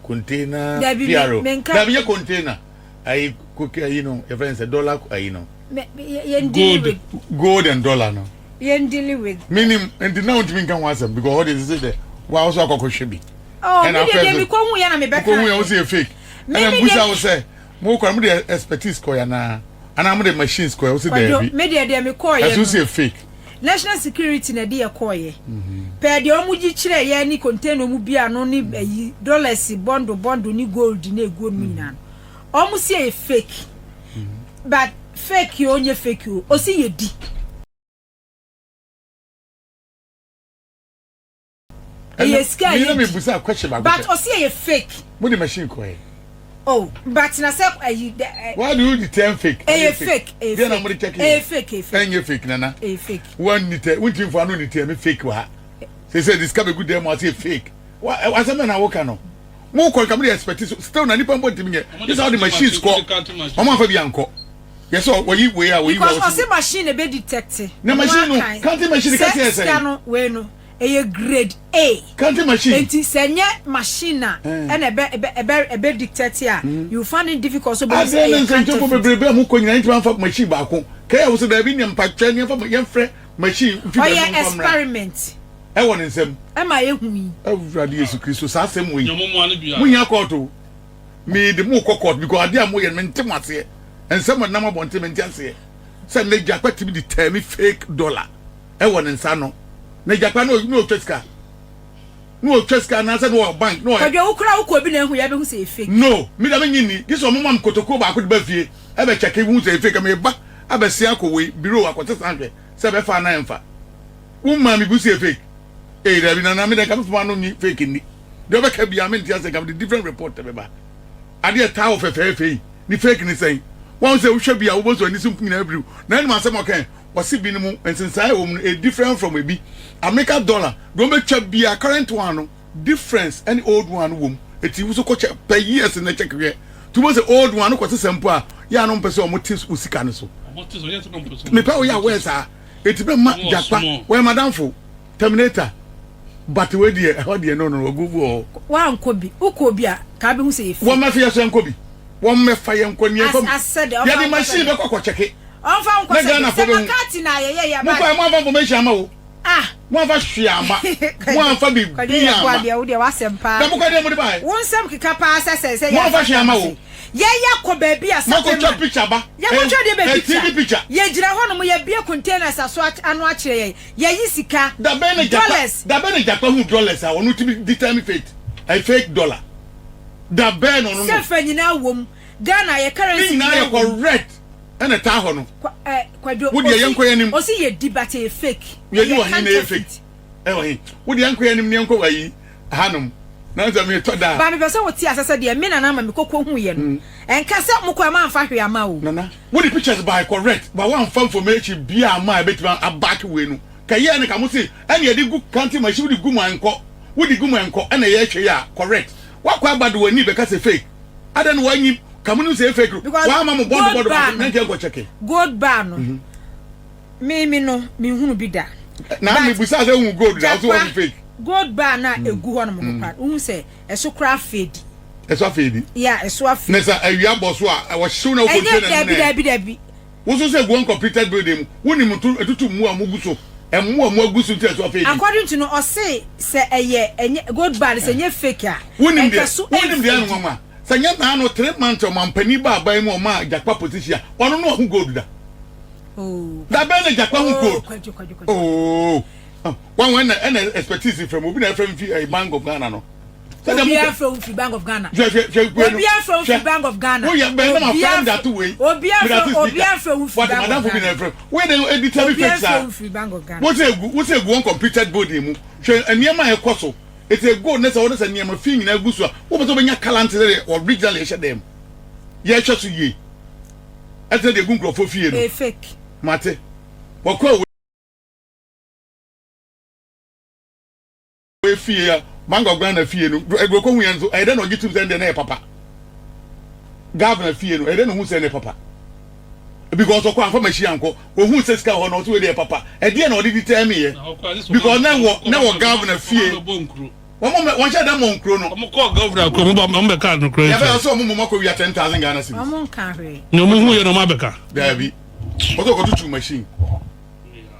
Container Dabi PRO. me menka. Dabi nye container. Ayi koke ayi no yɛfrɛ no sɛ dollar ayi no. Me yɛn dealing Gold with. gold and dollar no. Yɛn dealing with. Minim nti na wontumi nka ho asɛm because hɔ de sɛ dɛ wa wo so akɔkɔhwɛ bi. Oh, Ɛna me deɛ afɛ deɛ so me kɔ hu yɛ na me bɛka. wokɔ hu yɛ wo sɛ yɛ fake. Me Ɛna me mbusa deɛ wo sɛ mo kɔ mo de expertise kɔ yɛ anaa anaa mo de machines kɔ yɛ wo sɛ Kwadwo daabi. me deɛ deɛ me kɔɔ yɛ Ɛso sɛ no yɛ fake. national security na ɛde yɛ kɔɔ yɛ. Pɛɛ deɛ wɔn gye kyerɛ yɛ ne container wɔn bi ano ne ayi dollars bɔndo bɔndo ne gold ne eguo no nyinaa no wɔn si yɛ fake but fake o nye fake o osi yɛ di. Ɛyɛ sika a yɛ di but ɔsi ɛyɛ fake. Mo de machine kɔ yɛ. Oh but na sɛ ɛyi dɛ. Why do you determine fake? Ɛyɛ fake ɛyɛ fake. Deɛ na mo de check yɛ. Ɛyɛ fake ɛyɛ fake. Ɛnyɛ fake nana. Ɛyɛ fake. Wɔn ni tɛ wɔn ti nfa ano ni tɛ mi fake wɔ ha. Sɛ sɛ de sika bɛ gu dɛm mu ase yɛ fake. Wa asɛm na na woka no. Mo kɔ nka mo de expect so still na nipa mbɔ ntumi nyɛ. Yɛ sɛ ɔde machines kɔ. Wɔn afa bi ankɔ. Yɛ sɛ wɔyi wei a wɔyi wei. Because ɔsi machine na ebe detect. Na machine no counting machine kasi yɛ sɛ. Sɛ sika no wei no. Ɛyɛ grade A. Counting machine. Enti sɛ ɛnyɛ machine a ɛna ɛbɛ ɛbɛ ɛbɛ ɛbɛ dictate a, you find it difficult sɛ wobɛhu sɛ Adɛn ne ɛyɛ nsɛnkyerɛwfo counterfeit. bebrebe a mokɔ nyinaa ntumi amfa machine baako? Kɛyɛ a wosɛ daabi nea mpakyɛ ne yɛmfa yɛmfrɛ machine mfi baabi Ɔyɛ mfa mmra. experiment. Ɛwɔ ne nsam. Ɛma yɛhu yi. Awurade Yesu Kristo saa asɛm wei. Mohia court o. Me de mo kɔ court because adeɛ a moyɛ no mente mo aseɛ. Nsɛm a ɛnam abɔnten mente aseɛ. Sɛ nnɛ Gyakpa tumi de tɛmi fake dollar. ɛwɔ ne nsa ano na gyakpa na na ɔtwa sika na ɔtwa sika anaasɛ na ɔwɔ bank na ɔyɛ. Kwadwo wo koraa wokɔ obi na ehu yɛ bɛhu sɛ ɛyɛ fake. No me da me nyi nni gye sɛ ɔmo ma me kotokuo baako de ba fie ɛbɛ kyɛke hu sɛ ɛyɛ fake me ba abɛse akɔ wei bureau akɔ sesa ahwɛ sɛ ɛbɛfa anaa ɛnfa wo maa me bu sɛ ɛyɛ fake ee dabi nana me dɛ nka me fama ano nyi fake nni deɛ ɔbɛka biara me nte asɛ nka me de different report ɛbɛba adeɛ taa wɔ fɛfɛɛfɛ yi ne fake ne sɛn wɔn sɛ wohwɛ bi a wobɔ so ani so nyinaa biriw na ɛnum asɛm ɔkɛn Wɔse binom nsensae a ɛwɔ mu no ɛyɛ different from ebi America dollar deɛ wɔbɛtwa biara current one no difference ɛne old one no wɔ mu eti wo so kɔ check per years na check hwɛ nti wobɛhu sɛ old one no kɔ sesa mpo a yɛ a na wɔmpɛ sɛ wɔte wo sika no so mepɛ woyɛ aware saa eti bɛma jakpa wɔyɛ madamfo terminator but wei deɛ ɛhɔ deɛ no no wɔgu wɔ hɔ. Wankɔ bi wokɔ bi a kaa bɛhu sɛ yɛ fake. Wɔmmɛfa yɛ so yɛnkɔ bi wɔmmɛfa yɛnkɔ nea ɛfam yɛde machine bɛkɔ akɔ kyɛke. Ɔnfa nkɔ Na sɛ Ghana sɛ fo bɛhu. McCarthy na yɛyɛ yɛ Mo ba. kɔ a mo anfa information ama wo. Ah. Mo anfa hwee amma. Mo anfa biribi amma. Kwadwo yɛ wo deɛ w'asɛm paa. Na mo kɔ deɛ mo de baeɛ. Wo nsɛm keka paa sɛ sɛ sɛ Mo anfa hwee amma o. Yɛ yɛ kɔ baabi a Mo akɔ twa picture ba. Yɛ kɔ twa deɛ bɛ picture. TV picture. Yɛ gyina hɔ nom yɛ bue containers aso ano akyerɛ yɛn. Yɛ yi sika. Dabɛn na gyakpa Dollars. dabɛn na gyakpa hu dollars a ɔno tumi determine fate a fake dollar. Dabɛn na ɔno no. Sɛfɛ nyinaa wom. Ghana yɛ currency Ne nyinaa yɛ nyinaa wom. correct ɛna ɛtaa hɔ no. Kwa eh, Kwadwo, Wo deɛ osi, yɛnkɔ yɛn anim. osi yɛ di but ɛyɛ fake. Yɛdi Ɛyɛ wɔ he na ɛyɛ fake? counterfeit. Ɛwɔ he? Wo deɛ yɛnkɔ yɛn anim na yɛnkɔ ayi hanom. Na sɛ metɔ da a. Ba mepɛ sɛ wote asɛ sɛ deɛ me nana ama me kɔkɔ hu yɛ no. Ɛnka sɛ mokɔ a moamfa hwee amma o. Nana, wo de pictures bae correct but woamfa information biaa amma a ɛbɛtumi a back wei no. Ka yɛɛ no ka mo se ɛne yɛde gu counting machine wode gu mu a ɛnkɔ, wode gu mu a ɛnkɔ ɛna yɛhwɛ yi a correct. Woakɔ aba de w'ani bɛka sɛ fake. Adɛn na woanyi ka mo nim sɛ ɛyɛ fake no Because woamma mo bɔndo gold bɔndo bar baako no na nka yɛnkɔ kyɛke. gold bar no me me no menhunu bi da. Na But me busa sɛ wohu gold da wo so Jakpa woahu fake. gold bar no a ɛgu hɔ nom no koraa wohu sɛ ɛso koraa afeedi. Ɛso afeedi. Yeah, ɛso afeedi. Na sɛ awia bɔ so a wɔhyew na wo Ɛnyɛ container no dabi mu na dabi dabi. Wo nso sɛ gu uncompleted building mu wonim nto ɛtutu mmoa a wɔgu so mmoa a wɔagu so nti ɛso afeedi. According to no ɔse sɛ ɛyɛ ɛnyɛ gold bar no sɛ ɛnyɛ fake a Wonim ɛnka deɛ so wonim deɛ ɛnfeedi. nwanwa sɛ nyɛ naano 3 months ɔmampanin ba aban mu ɔmaa Jakpa position a ɔno no ɔho gold da. Oh. Da bɛn na Jakpa ho Oh, gold? Kwadwo Kwadwo Kwadwo. Oh. Wɔn wɔn ɛna ɛna expertise fam obi na ɛfrɛ mi fi ɛyɛ Bank of Ghana no. Obiara frɛ wo firi Bank of Ghana. Hwɛ hwɛ hwɛ kue no. Obiara frɛ wo firi Bank of Ghana. Woyɛ bɛn na ma fɛn da to wei. Obiara frɛ obiara frɛ wo firi Bank of Ghana. Wate madamfo bi na ɛfrɛ. Woyɛ dɛ edi tɛbi fake saa. Obiara frɛ wo firi Bank of Ghana. Wosɛ egu wosɛ egu wɔn completed building mu. Hwɛ nneɛma a ɛkɔ so. Eti egu ne sɛ wɔde sɛ nneɛma fi nyinaa gu so a wopɛ sɛ wobɛnya colour nte sɛ deɛ original ɛhyɛ dɛm. Yɛhwɛ so yie. Ɛte sɛ deɛ egu nkurɔfoɔ fie no. Ɛyɛ fake. Mate. Wɔkɔ wei fie a Bank of Ghana fie no ɛduro kɔ hu yɛn nso ɛyɛ dɛ na ɔgye tum sɛ ɛndeɛ na ɛyɛ papa Governor fie no ɛyɛ dɛ na ohun sɛ ɛnɛ papa because ɔkɔ anfa machine ankɔ ohun sɛ sika wɔ hɔ na ɔsɛ wei deɛ papa ɛdeɛ na ɔde di tɛɛ mi yɛ because na wɔ na wɔ Governor fie wɔn mo wɔn hyɛ dɛ mɔ nkuro no. Wɔn kɔ Governor kuro wɔn ba wɔn bɛ kaa no kuro yɛ bɛ ɔsɛ wɔn mo mo akɔ wia 10,000 Ghana cedis. Wɔn nka hwee. Na wɔn hu yɛ na wɔn abɛka. Daabi ɔsɛ ɔkɔ tutu machine.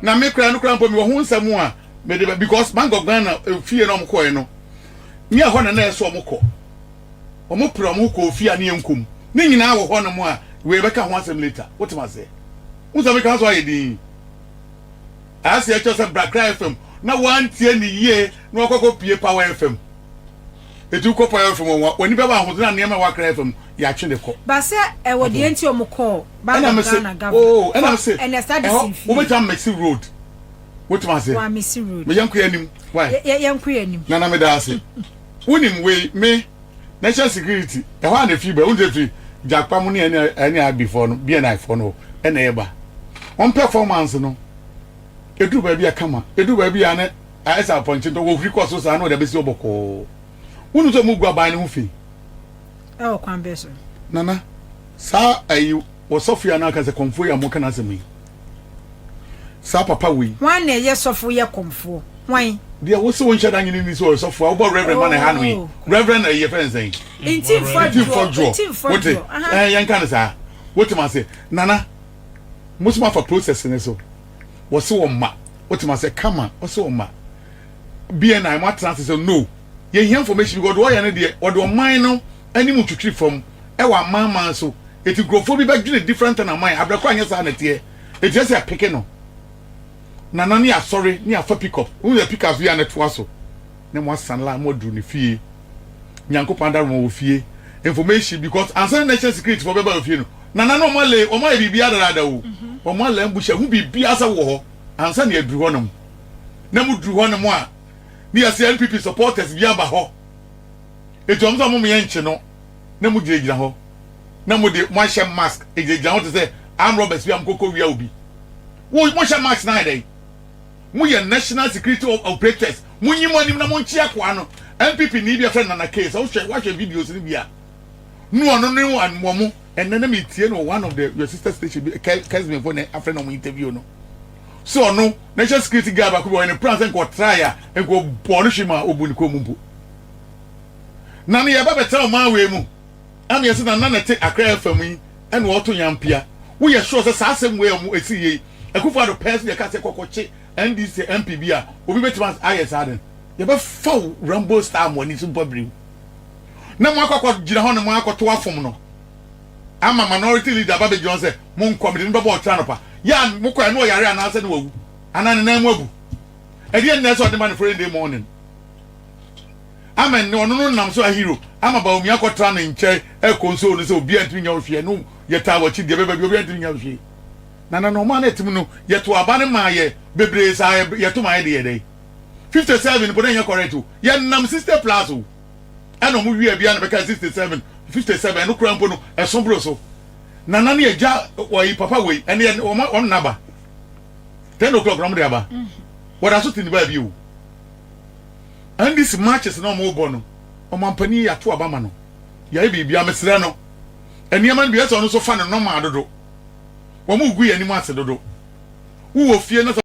Na me koraa no koraa mpo mewɔ ho nsɛm a mede bɛ because Bank of Ghana eh, fie na wɔn kɔɛ no ne ɛhɔ na na ɛsɛ wɔn kɔ wɔn pere wɔn kɔ ofie a ne yɛn nkɔm ne nyinaa wɔ hɔ nom a wei bɛka ho asɛm later wote ma seɛ wo sɛ meka so ayɛ din ase ɛkyɛ sɛ Brakra FM na wantie ne yie na wakɔkɔ pie Power FM etu kɔ Power FM wɔn wɔn ani bɛba ahosuo na nneɛma ɛwɔ Accra FM yɛatwe de kɔ. Ba sɛ ɛwɔ deɛ nti wɔn kɔɔ Bank ɛna of me se Ghana governor. oo ɛna me se Ɛnɛ saa de ɛhɔ si fie. wobɛtumi amɛsi road wotumi ase Wa mesi road. me yɛnkɔ yɛn anim why Yɛ yɛ yɛnkɔ yɛn anim. nana me da ase wonim wei me national security ɛhɔ a na efi ba wonse fi jakpa mu ne ɛne ɛne abifoɔ no bni foɔ no hɔ ɛna ɛba wɔn performance no eduru baabi a kama eduru baabi a ne ayɛ sɛ apɔnkye ntɔ wɔhuri kɔ so saa na wɔde abɛsi hɔ bɔkɔɔ wonim sɛ wɔn gu aban no ho fi. Ɛwɔ kwan bɛɛ so. Nana, saa ayi ɔsɔfo yi anaa ka sɛ kɔmfoɔ yi a moka n'asɛm yi, saa papa wei. Hwan na ɛyɛ sɔfo yɛ kɔmfoɔ? Hwan? Deɛ wo se wo nhyɛ da nyini ni sɛ ɔyɛ sɔfo a wobɔ reverend ma na ɛha no yi. Oh. Reverend ayi yɛfrɛ no sɛn? Nti mfɔ Nti mfɔ dwoɔ. dwoɔ. Nti mfɔ Wote? dwoɔ. Aha. Ɛɛ yɛnka no saa. Wote ma se Nana, mo so moafa process no so. Wɔse wɔn ma. Wote ma se kama, wɔse wɔn ma. BNI mo atena ase sɛ no. Yɛhia information because deɛ ɔyɛ no deɛ ɔde ɔman no anim twitwiri fam ɛwɔ aman man so eti nkurɔfoɔ bi bɛdwene different than aman abrɛ koraa nyɛ saa na ɛteɛ eti ɛsɛ yɛpeke no nana ne asɔre ne afa pick up wohu sɛ pick up yi a na ɛtoa so na mo asan la mo aduru ne fie Nyankopɔn adaroma wɔ fie information because ansa na national security fo bɛba wɔ fie no nana no ɔmo alɛ ɔmo ayɛ biribi adadaada o ɔmo alɛ ambush ɛho biribi asa wɔ hɔ ansa na yɛduru hɔ nom na mo duru hɔ nom a ne yɛsɛ NPP supporters bi aba hɔ eti wɔn sɛ wɔn yɛ nkye no na mo gyinagyina hɔ na mo de mo ahyɛ mask egyinagyina hɔ te sɛ armed robbers bi a mo kɔkɔ wia obi wo mo hyɛ mask na ayɛ dɛ mo yɛ national security operators mo nyi mo anim na mo nkye akoa no NPP ni bi afɛ Nana K sɛ wohwɛ woahwɛ videos no bi a no ɔno ne wɔn mo ɛnɛ na mi tie no one of the your sister station bi Kesbin fo na afɛ na wɔn interview no. Sɛ ɔno national security guard baako bi ɔyɛ ne plan sɛ nka ɔtrae a nka ɔbɔɔ no hwe ma ɔbu ne kɔn mu mpo. Na no yɛba bɛtena ɔman wei mu ɛna yɛsɛ na na nɛte Accra FM yi ɛna ɔto nyampia. Woyɛ sure sɛ saa asɛm wei a ɔmo ɛsi yei Akufo Addo pɛɛ so deɛ ɛka sɛ kɔkɔkye NDC MP bi a obi bɛtumi ayɛ saa de no, yɛbɛfa wo Rambo style mo ani so mpo abiriw. Na mo akɔ akɔ gyina hɔ na mo akɔto afom no ama minority leader aba bɛgyina hɔ sɛ monkɔ mede no bɛbɔ ɔkyena anɔpa. Yɛ a mokɔ ɛno ɔyare anaasɛ ne wawu anaa ne nan mu abu. Ɛdeɛ nnɛ sɛ ɔde ma no following day morning. Ama nnɛ ɔno no nam so ahero ama Bawumia akɔtra ne nkyɛn ɛkɔnsoo no sɛ obiara ntumi nyɛ wo hwee ɛno yɛtaa w'akyi deɛ bɛba bi obiara ntumi nyɛ wo hwee. Na na nɔɔma no ɛtem no yɛto aba no maa yɛ bebree saa yɛto maa yɛ de yɛ dɛn 57 mpo na ɛnyɛ correct o yɛnam 60 plus o ɛna ɔmo wia bia na bɛka 67 57 ɛno koraa mpo no ɛso boro so nana ne agya wɔyi papa wei ɛne yɛ ɔmo ɔmo naba 10 o'clock na ɔmo de aba wɔda so te ne baabi o NDC matches na ɔmo bɔ no ɔmo ampanin yɛato aba ma no yɛayɛ biribi amesrɛ no nneɛma no bi ɛsɛ ɔno nso fa ne nɔɔma dodo. Wɔn gu yɛn anim ase dodo. Wowɔ fie na sɛ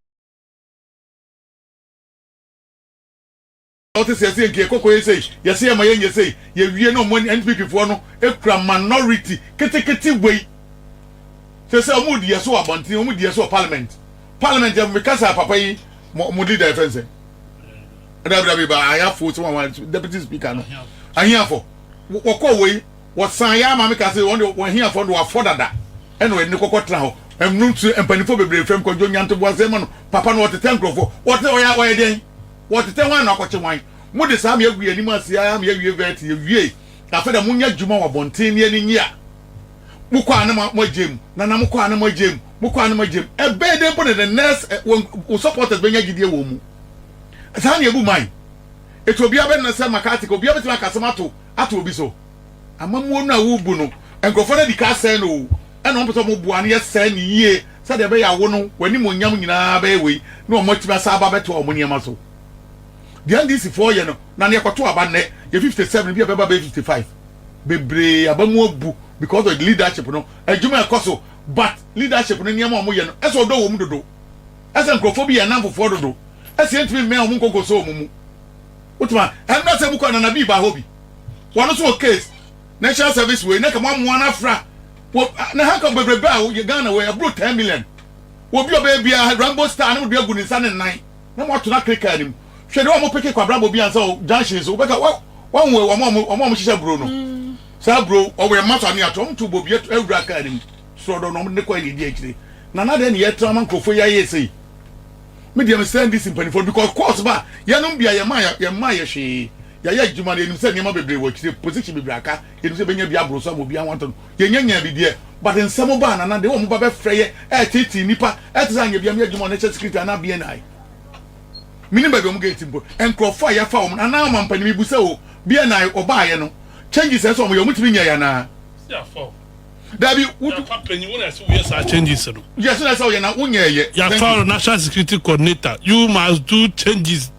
ɔte sɛ yɛsɛ nka yɛkɔkɔ yɛ sei, yɛsɛ yɛma yɛnyɛ sei, yɛwie na wɔn NPP foɔ no kura minority ketekete wei. Sɛ sɛ wɔn di yɛ so wɔ abɔnten, wɔn di yɛ so wɔ parliament. Parliament yɛ meka sɛ papa yi mo mo leader yɛ fɛn sɛ. Dabi dabi ba ayafo sɛ wɔn deputy speaker no. Ahiafo. Wɔkɔ wei. Wɔsan yɛ ama me ka sɛ wɔn de wɔn ahiafoɔ no de wɔafɔ dada ɛna wɔde ne kɔkɔ tena hɔ. Ɛno nti mpanimfoɔ bebree frɛ me Kwadwo nya ntoboaseɛ ma no. Papa no ɔtetɛ nkurɔfoɔ. Wɔte ɔyɛ ɔyɛ deɛn? Wɔtetɛ hwan na akɔkye hwan? Mode saa me agu yɛn anim ase ara ma yɛawie vet yɛwie. Afei deɛ monyɛ adwuma wɔ abɔnten ne ani nye a. Mokɔ a na moagye mu. Nana mokɔ a na moagye mu. Mokɔ a na moagye mu. Ɛbɛyɛ dɛn mpo na the next wɔn wo supporters bɛnya gyidie wɔ mu? Saa na yɛbu man. Eti obiara bɛnna sɛ McCarthy obiara bɛtumi aka asɛm ato ato obi so. Amammuo no a worebu no, nkurɔfoɔ no adi ka asɛe no o, ɛna wɔpɛ sɛ wɔboa no yɛsɛe no yie sɛdeɛ ɛbɛyɛ a wo no w'animuonyam nyinaa bɛyɛ wei na wɔatumi asan aba abɛtoa wɔn nneɛma so. Deɛ NDC foɔ yɛ no, na ne yɛkɔto aba nnɛ, yɛ 57 bi a ɛbɛba bɛyɛ 55. Bebree aba mu abu because of leadership no, adwuma ɛkɔ so but leadership no nneɛma a wɔyɛ no, ɛsɛ ɔdɔ wɔ mu dodo, ɛsɛ nkurɔfoɔ bi yɛ nnamfofoɔ dodo, ɛsɛ yɛntumi mmɛn wɔn nkɔnkɔsɔ wɔn mu. Wotumi a, ɛmmra sɛ mokɔ Nana Bii ba hɔ bi. Wɔn nso wɔ case national service wei na ka mo amoa no afra wɔ na ha ka bebrebe a yɛ Ghana wɔ ɛboro 10 million wɔ bi ɔbɛyɛ biara Rambo star na mo de agu ne nsa ne nan na mo ato no akere kaa nim hwɛ de wɔn peke kwabra bɔ bi ansa wɔ junction so wobɛka wɔn wɔn wɔn wɔn wɔn hyehyɛ buro no saa buro wɔn yɛ mma so ane ato wɔn to bɔ bi awura kaa nim sorɔdɔ na wɔn de kɔ ɛna edi akyire na na deɛ ne yɛ tena ma nkurɔfoɔ yi ayɛ sei me deɛ mesrɛ NDC mpanimfoɔ because course ba yɛnom bia yɛma yɛma yɛ hwee Yɛayɛ adwuma no, yɛnim sɛ nneɛma bebree wɔ akyire, position bebree aka, yɛnim sɛ yɛbɛnya bi aboro so ama obiara ho atɔ no, yɛnnya nyaa bi deɛ, but nsɛm ba a Nana deɛ wɔn ba bɛfrɛ yɛ ɛreteetee nnipa, ɛte sɛ anyɛ bia meyɛ adwuma wɔ National Security anaa BNI. Menim baabi a wɔn gate mpo, nkurɔfoɔ a yɛafa wɔn no, anaa ɔmampanin mebu sɛ o, BNI ɔbaayɛ no, changes a ɛsɛ sɛ wɔyɛ, wɔtumi nyɛeɛ anaa? Dabi, wo. Yɛafa panyin, wo na ɛsɛ woyɛ saa changes no. Yes, na ɛsɛ woyɛ na wonyɛɛyɛ. Yɛafa wo National Security Coordinator, you must do changes.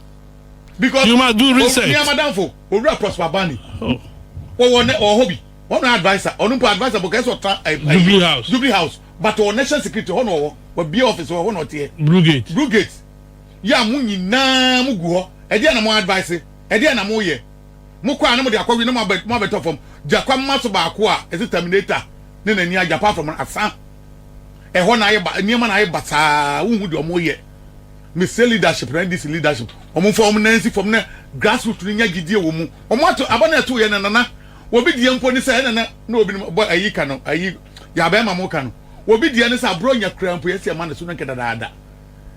Because you must do research. Ní amadamfo owura Prosper Bani wɔwɔ ne ɔwɔ hɔ bi wɔn na adviser ɔno mpo adviser bɔ kɛse ɔtra Jubilee House Jubilee House but ɔwɔ national security hɔ na ɔwɔ wabie office wɔ hɔ na ɔteɛ Blue Gate Blue Gate yɛ a mo nyinaa mo gu hɔ ɛdeɛ na mo advice ɛdeɛ na mo yɛ mo kɔ a na mo de akɔwi na mo abɛ mo abɛtɔ fam gyakwa mma so baako a ɛsɛ terminator ne n'ani agye apart from asa ɛhɔ na ayɛ ba nneɛma na ayɛ basaa wohu deɛ ɔmo yɛ. Mesrɛ leadership na NDC leadership wɔn mfa wɔn nan nsi fam na grassroot no nya gyidie wɔ mu. Wɔn ato aba no ɛto yɛ na nana wɔbi deɛ mpo ne sɛ ɛna na na obi bɔ ayi ka no ayi yɛ abɛɛma mo ka no wɔbi deɛ ne sɛ aborɔ nya kura mpo yɛsi ɛma ne so no nkɛ dadaada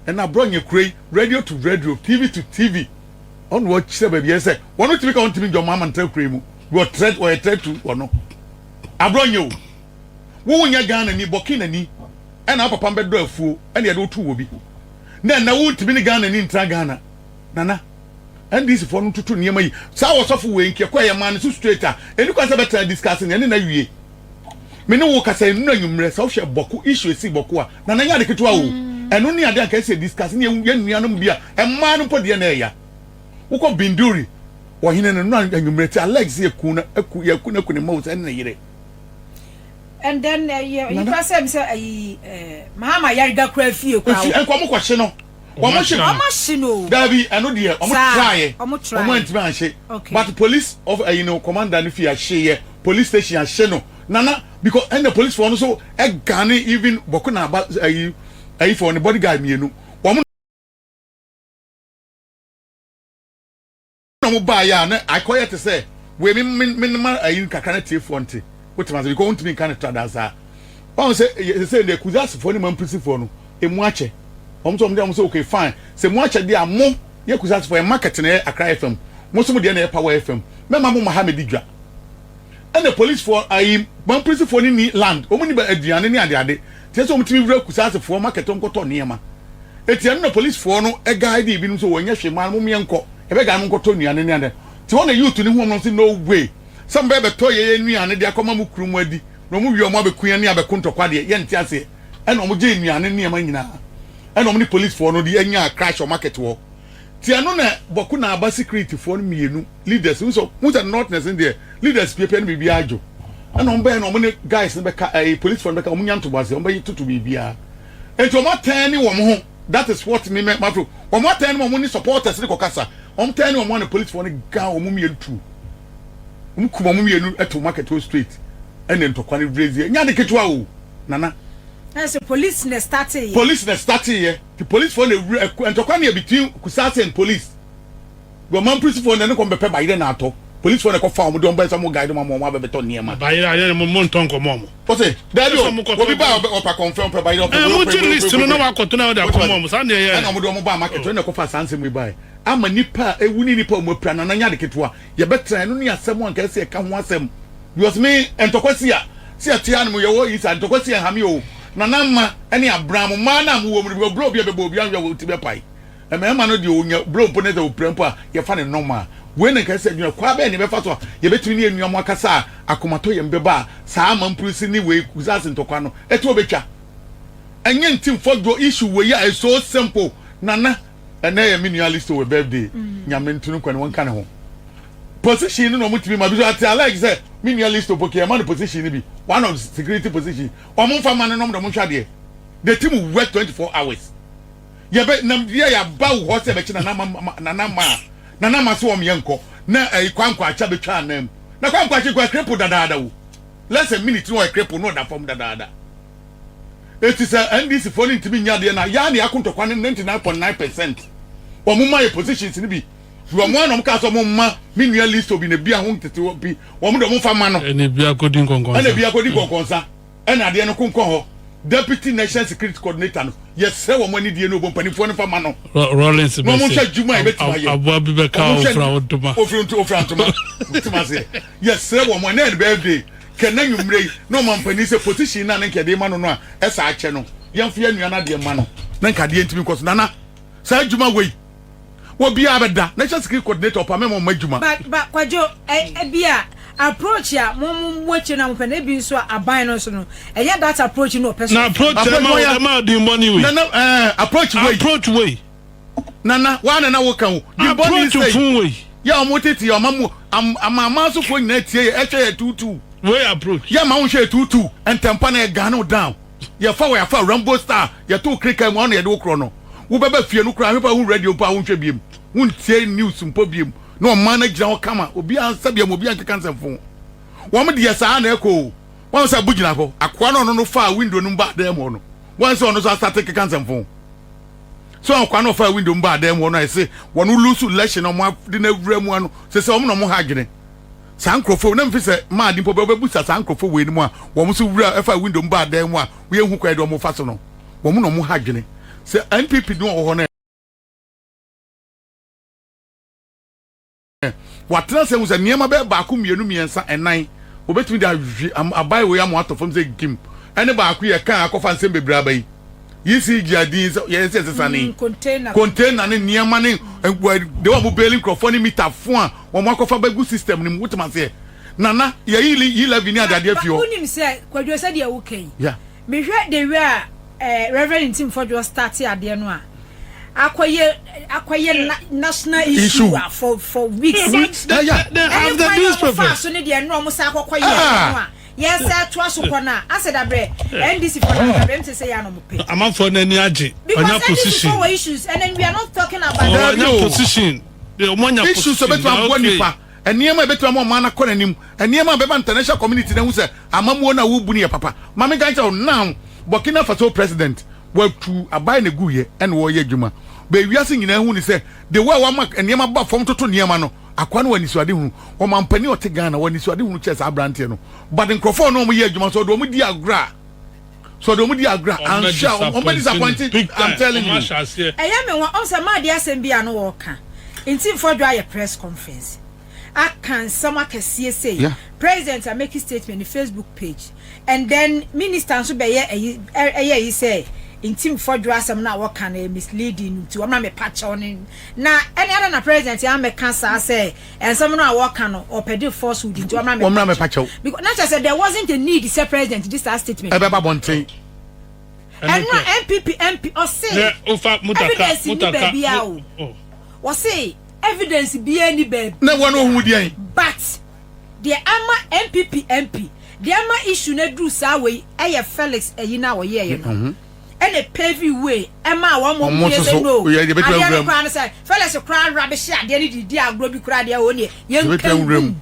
ɛna aborɔ nya kura yi radio to radio TV to TV ɔno wɔkyerɛ baabi yɛ sɛ wɔn tumi ka wɔn tumi dwom ama ntra kura yi mu wɔ trɛ wɔyɛ trɛ tu wɔn aborɔ nya o wo nyɛ Ghana ni Burkina ni ɛna wo papa mbɛdɔ afuo ɛna yɛde wo too wɔ bi na ɛnɛ wo ntumi ne Ghana ni ntra Ghana nana NDC foɔ no ntoto nneɛma yi saa wɔsɔfo wei nkeɛ kɔ ɛyɛ maa ne so straight a ɛni kwan sɛ bɛtena discuss ne ɛne na wie me ne wo kasa ɛnura nwummerɛ sɛ wohwɛ bɔko issue esi bɔko a nana nyɛ ade ketewa o ɛno ne ade anka ɛsɛ discuss ne yɛn nuanom bi a ɛmaa no mpo deɛ na ɛya wokɔ Binduri ɔhene no nura anwummerɛ ti Alex yɛ ku na aku yɛ ku na ku ne mma wo sɛ ɛne ne yere And then eh, yɛ yi kura sɛ sɛ ayi eh, Mahama Ayariga kura fie kura. Efi nkɔ ɔmo kɔ hye no. Wɔn hye ɔmo ahye no. Dabi ɛno deɛ ɔmo traayɛ. Ɔmo traayɛ. Ɔmo antumi anhye. Okay. But police of ɛyi no commander no fie ahye yɛ police station ahye no nana because ɛna police foɔ no so ɛgane even bɔko na aba ɛyi ɛyi foɔ ne bodyguard mienu wɔn. wɔn baayɛ a na akɔyɛ te sɛ wei me me me ma ayi kakra na tiefoɔ nte wote ma se because wontumi nka ne tradaa saa. Wɔn sɛ sɛ sɛ deɛ Kusaasifoɔ ne Mampisifoɔ no emu akyɛ. Wɔn sɛ wɔn deɛ wɔn sɛ okay fine sɛ emu akyɛ deɛ a mo yɛ Kusaasifoɔ yɛ market na yɛ Accra FM mo nso mo deɛ na yɛ Power FM mɛma mo ma ha mɛdi dwa. Ɛna policefoɔ ayi Mampisifoɔ no ni land wɔn ni ba aduane ne adeade te sɛ wɔn tumi wura Kusaasifoɔ market wɔn kɔtɔ nneɛma. Eti ɛno na policefoɔ no guide ebinom sɛ wɔnyɛ hwee maa mo yɛn nkɔ yɛbɛ guide mo nkɔtɔ nnuane ne adeade. Ti hɔ na youth no hu wɔn no sɛ no way sɛ mo bɛ bɛtɔ yɛn nnuane de akɔma mo kunu mo adi. Na wɔn wie a wɔn abɛku yɛn ne abɛko ntɔkwa deɛ yɛnte aseɛ. Ɛna wɔn gyee nnuane ne nneɛma nyinaa. Ɛna wɔn ne police foɔ no de nyaa crash wɔ market hɔ. Ti ɛno na Bɔko na aba security foɔ no mmienu leaders wohu sɛ wohu sɛ northerners no deɛ leaders piapia ne biribiara adwo. Ɛna wɔn bɛyɛ na wɔn ne guys no bɛka ɛɛ police foɔ no bɛka wɔn nya ntoboaseɛ wɔn bɛyɛ tutu biribiara. Enti wɔn atɛn ne wɔn ho that is what me mɛ mafro wɔn atɛn ne wɔn ne supporters no kɔkasa wɔn tɛn ne wɔn ho na police foɔ no gan wɔn mmienu tuo. Wɔn kum wɔn mmienu to market hɔ straight ɛna ntɔkwa no raise yɛ. Nyɛ ade ketewa o nana. Ɛsɛ police na startee yɛ. Police na startee yɛ. Ti police foɔ na ewura ntɔkwa no yɛ between Kusase and police. Wɔn mampurisi foɔ na ɛne kɔn bɛpɛ bayerɛ na atɔ. Police foɔ na ɛkɔ fa wɔn de wɔn bɛn sɛ wɔn guide wɔn ama wɔn abɛbɛtɔ nneɛma. Bayerɛ ayɛ mo mo ntɔ nkɔmɔ wɔn. Ɔsɛ daabi o obi ba ɔpɛ akɔnfɛn ɔpɛ bayerɛ ɔpɛ wei ɔpɛ wei ɔpɛ wei. No na wakɔtɔ na ɔde akɔmɔ wɔn saa na ɛyɛ. Ɛna wɔn de wɔn ba market ɛna ɛkɔfa saa nsɛm yi baeɛ ama nipa a ewu ne nipa a wɔn apira no ananya ade ketewa. Yɛbɛtra ɛno ne asɛm a anka ɛsɛ yɛka ho asɛm because me ntɔkwa si a sɛ yɛte ha nom yɛwɔ yi saa ntɔkwa si ɛnha me o Nana mma ne abran mo mmaa no a mowɔ mu no because blow bi a bɛbɔ obi anhwɛ a wo ti bɛpae mmarima no deɛ onya blow mpo ne sɛ opira mpo a yɛfa ne normal wei na nka ɛsɛ adwuma kwa bɛn ne yɛbɛfa so a yɛbɛtumi ne yɛn nua mo akasa a akomatɔ yɛn bɛba a saa amampurisi ne wei kusase ntɔkwa no ɛto bɛtwa ɛnyɛ ntimfɔdwo issue wei a it's so simple Nana Ɛnɛ yɛ me nua Listo wɔ birthday. Nyame nto no nkwa ne wɔnka ne ho. Position no na wɔn tumi ma bi so ate I like sɛ me nua Listo poke ɛma no position no bi one of security position wɔn nfa ma no nom de wɔn nhwɛ adeɛ. The team will work 24 hours. Yɛbɛ nam deɛ yɛaba wo hɔ sɛ bɛkye nana ma nana ma nana ma so wɔn yɛ nkɔ na ɛyi kwankwa akyɛ bɛtwa anan mu na kwankwa akye kwa cripple dadaada wo less a minute na ɔyɛ cripple na ɔda fam dadaada. Eti sɛ NDC foɔ no ntumi nyɛ adeɛ no a, yɛa na yɛako ntɔkwa no 99.9%. Wɔn ma yɛ positions no bi. Wɔn a na wɔn kaa sɛ wɔn mma me nua list obi na ebi a ho ntete bi. Wɔn de wɔn fa ma no. Ɛna ebi akɔdi nkɔnkɔnsa. Ɛna ebi akɔdi nkɔnkɔnsa. Ɛna adeɛ no konkɔn hɔ. Deputy National Security Coordinator no, yɛsrɛ wɔn anidie ne obo mpanimfoɔ no fa ma no. Rawlings Na wɔn nhwɛ adwuma a yɛbɛtumi ayɛ. Aboa bi bɛka ofura wo ntoma. Ofura ntoma. Wotem aseɛ. Yɛsrɛ wɔn ɛnɛ yɛ ne birthday. Kɛ na nwummere yi na ɔmampanin sɛ position no a na nka yɛde rema no no a ɛsa akyɛ no, yɛmfa yɛn nua no adeɛ mma no na nka adeɛ ntumi nkɔ so. Nana, saa adwuma wei, obiara bɛda. National Security Coordinator ɔpa mɛma ɔma adwuma. But but Kwadwo, ɛ ebi a approach a mo mo mo akyire na mo pɛ no ebi nso a aban no nso no ɛnyɛ that approach no ɔpɛ so. Na approach ɛma ɛma ɔdimbɔne wei. Nana ɛɛ approach wei. Approach wei. Nana, waa na na wo ka o. Di bɔne Approach sɛi. fun wei. Yɛ a ɔmo tete yɛ ɔma mu am amanaman so foɔ nyinaa tie yɛ ɛhwɛ yɛ tuutuu. Wei approach. Yɛ ma wo nhwɛ yɛ tuutuu. Ntɛmpa na yɛ gane wo down. Yɛ fa wo yɛ afa Rambo style. Yɛ to wo krika mu a ɔna yɛde wo korɔ no. Wo bɛba fie no koraa hwɛ pa wo radio mpo a wo nhwɛ biem. Wo ntie news mpo biem. Na ɔman no agyina hɔ kama. Obiara nsa biam obiara nkeka nsɛmfoo. Wɔn deɛ saa na ɛkɔ o. Wɔn sɛ abo gyina hɔ. Akoa no ɔno no faa window no mu baa dan mu hɔ no. Wɔn sɛ ɔno nso asate keka nsɛmfoo. So ɔkwan na ɔfaa window mu baa dan mu hɔ no a ɛse wɔn lose election na wɔn de no awura mu ano sɛ sɛ wɔn na wɔn ha adwene saa nkurɔfoɔ na mfi sɛ maa de mpo bɛbusa saa nkurɔfoɔ wei no mu a wɔn nso wura ɛfa window mu baa dan mu a wɔyɛ hu kwan de wɔn fa so no wɔn na wɔn ha adwene sɛ NPP no wɔ hɔ no Watena ase ahu sɛ nneɛma bɛyɛ baako, mmienu, mmiɛnsa, nnan, wɔbɛtumi de ahwe aban wei ama atɔ fam sɛ gim. Ɛne baako yɛ kan akɔfa nsɛm bebree aba yi. ECG adin sɛ yɛn sɛ ɛsesa ne mm, container ne nneɛma ne de wɔn beeli nkurɔfoɔ ne mita fo a wɔn akɔfa bɛgu system no mu wotem aseɛ. Nana yɛyi yi levy ne adeadeɛ fi hɔ. Wonim sɛ kwadwo sɛ deɛ woka yi. Mehwɛ the way a eh, Reverend Ntim Fodwo starte adeɛ no a, akɔyɛ akɔyɛ national issue a for for weeks. Weeks. Yeah, yeah. They have the newspaper. Ɛne so ne deɛ ɛno ɔmo sa akɔkɔ yɛ no a yɛn sɛ ɛtoa so kɔ no a asɛ dabrɛ NDC fo na dabrɛ mte sɛ yɛ anɔ mo pɛ. Amanfoɔ n'ani agye. Because NDC fo wɔ issues and then we are not talking about. Ɔnya position. Ɔmo anya position. Issues obetumi aboa nipa. Nneɛma a ebetumi ama ɔman no akɔ n'anim, nneɛma a ɛbɛma international community no ahu sɛ amammuo no a worebu no yɛ papa. Ma menka nkyerɛ wo, now Burkina Faso president, watu aban na eguiɛ ɛna ɔreyɛ adwuma. But wiase nyinaa hu no sɛ the way a wama nneɛma ba fam toto nneɛma no, Akoa no wɔ anisoadehunu. Ɔmampanin a ɔte Ghana wɔ anisoadehunu kyɛɛ saa aberanteɛ no. But nkurɔfoɔ a ɔne wɔn yɛ adwuma sɛ ɔde wɔn di agorɔ a, sɛ ɔde wɔn di agorɔ a, anhwɛ a wɔn bɛ disappoint. I'm telling you. Ɛyɛ me nwa, ɔhu sɛ maa deɛ asɛm bi a no wɔɔka nti mfɔdwo ayɛ press conference aka nsɛm akɛseɛ sei, president a make statement ne Facebook page and then minister nso bɛyɛ ayi ɛyɛ ayi sɛ nti mfɔdwo asɛm no a wɔka no ɛyɛ misleading nti wɔn na mepa kyɛw ne Na ɛne adɛn na president amɛka saa sɛ nsɛm no a wɔka no ɔpɛ de falsehood nti ɔmmra Wɔmmra mmɛpa kyɛw. Because na kyerɛ sɛ there wasn't a need sɛ president de saa statement. Ɛbɛba abɔnten. Ɛno a NPP MP ɔse evidence ni baabiara o. Ɔse evidence biara ni baabi. Na wɔn ohun deɛn? But deɛ ama NPP MP deɛ ama issue no aduru saa wei ɛyɛ Felix ayi no a ɔyɛɛyɛ no. ɛna pave way ɛmaa wɔn mom Wɔn yɛ nso sɛ so, no yɛ- yɛbɛtumi adeɛ awura no mu. koraa no sɛ Felix koraa rubbish adeɛ no de di agorɔ bi koraa deɛ wɔn deɛ Yɛbɛtumi yɛnka awura mu. ngum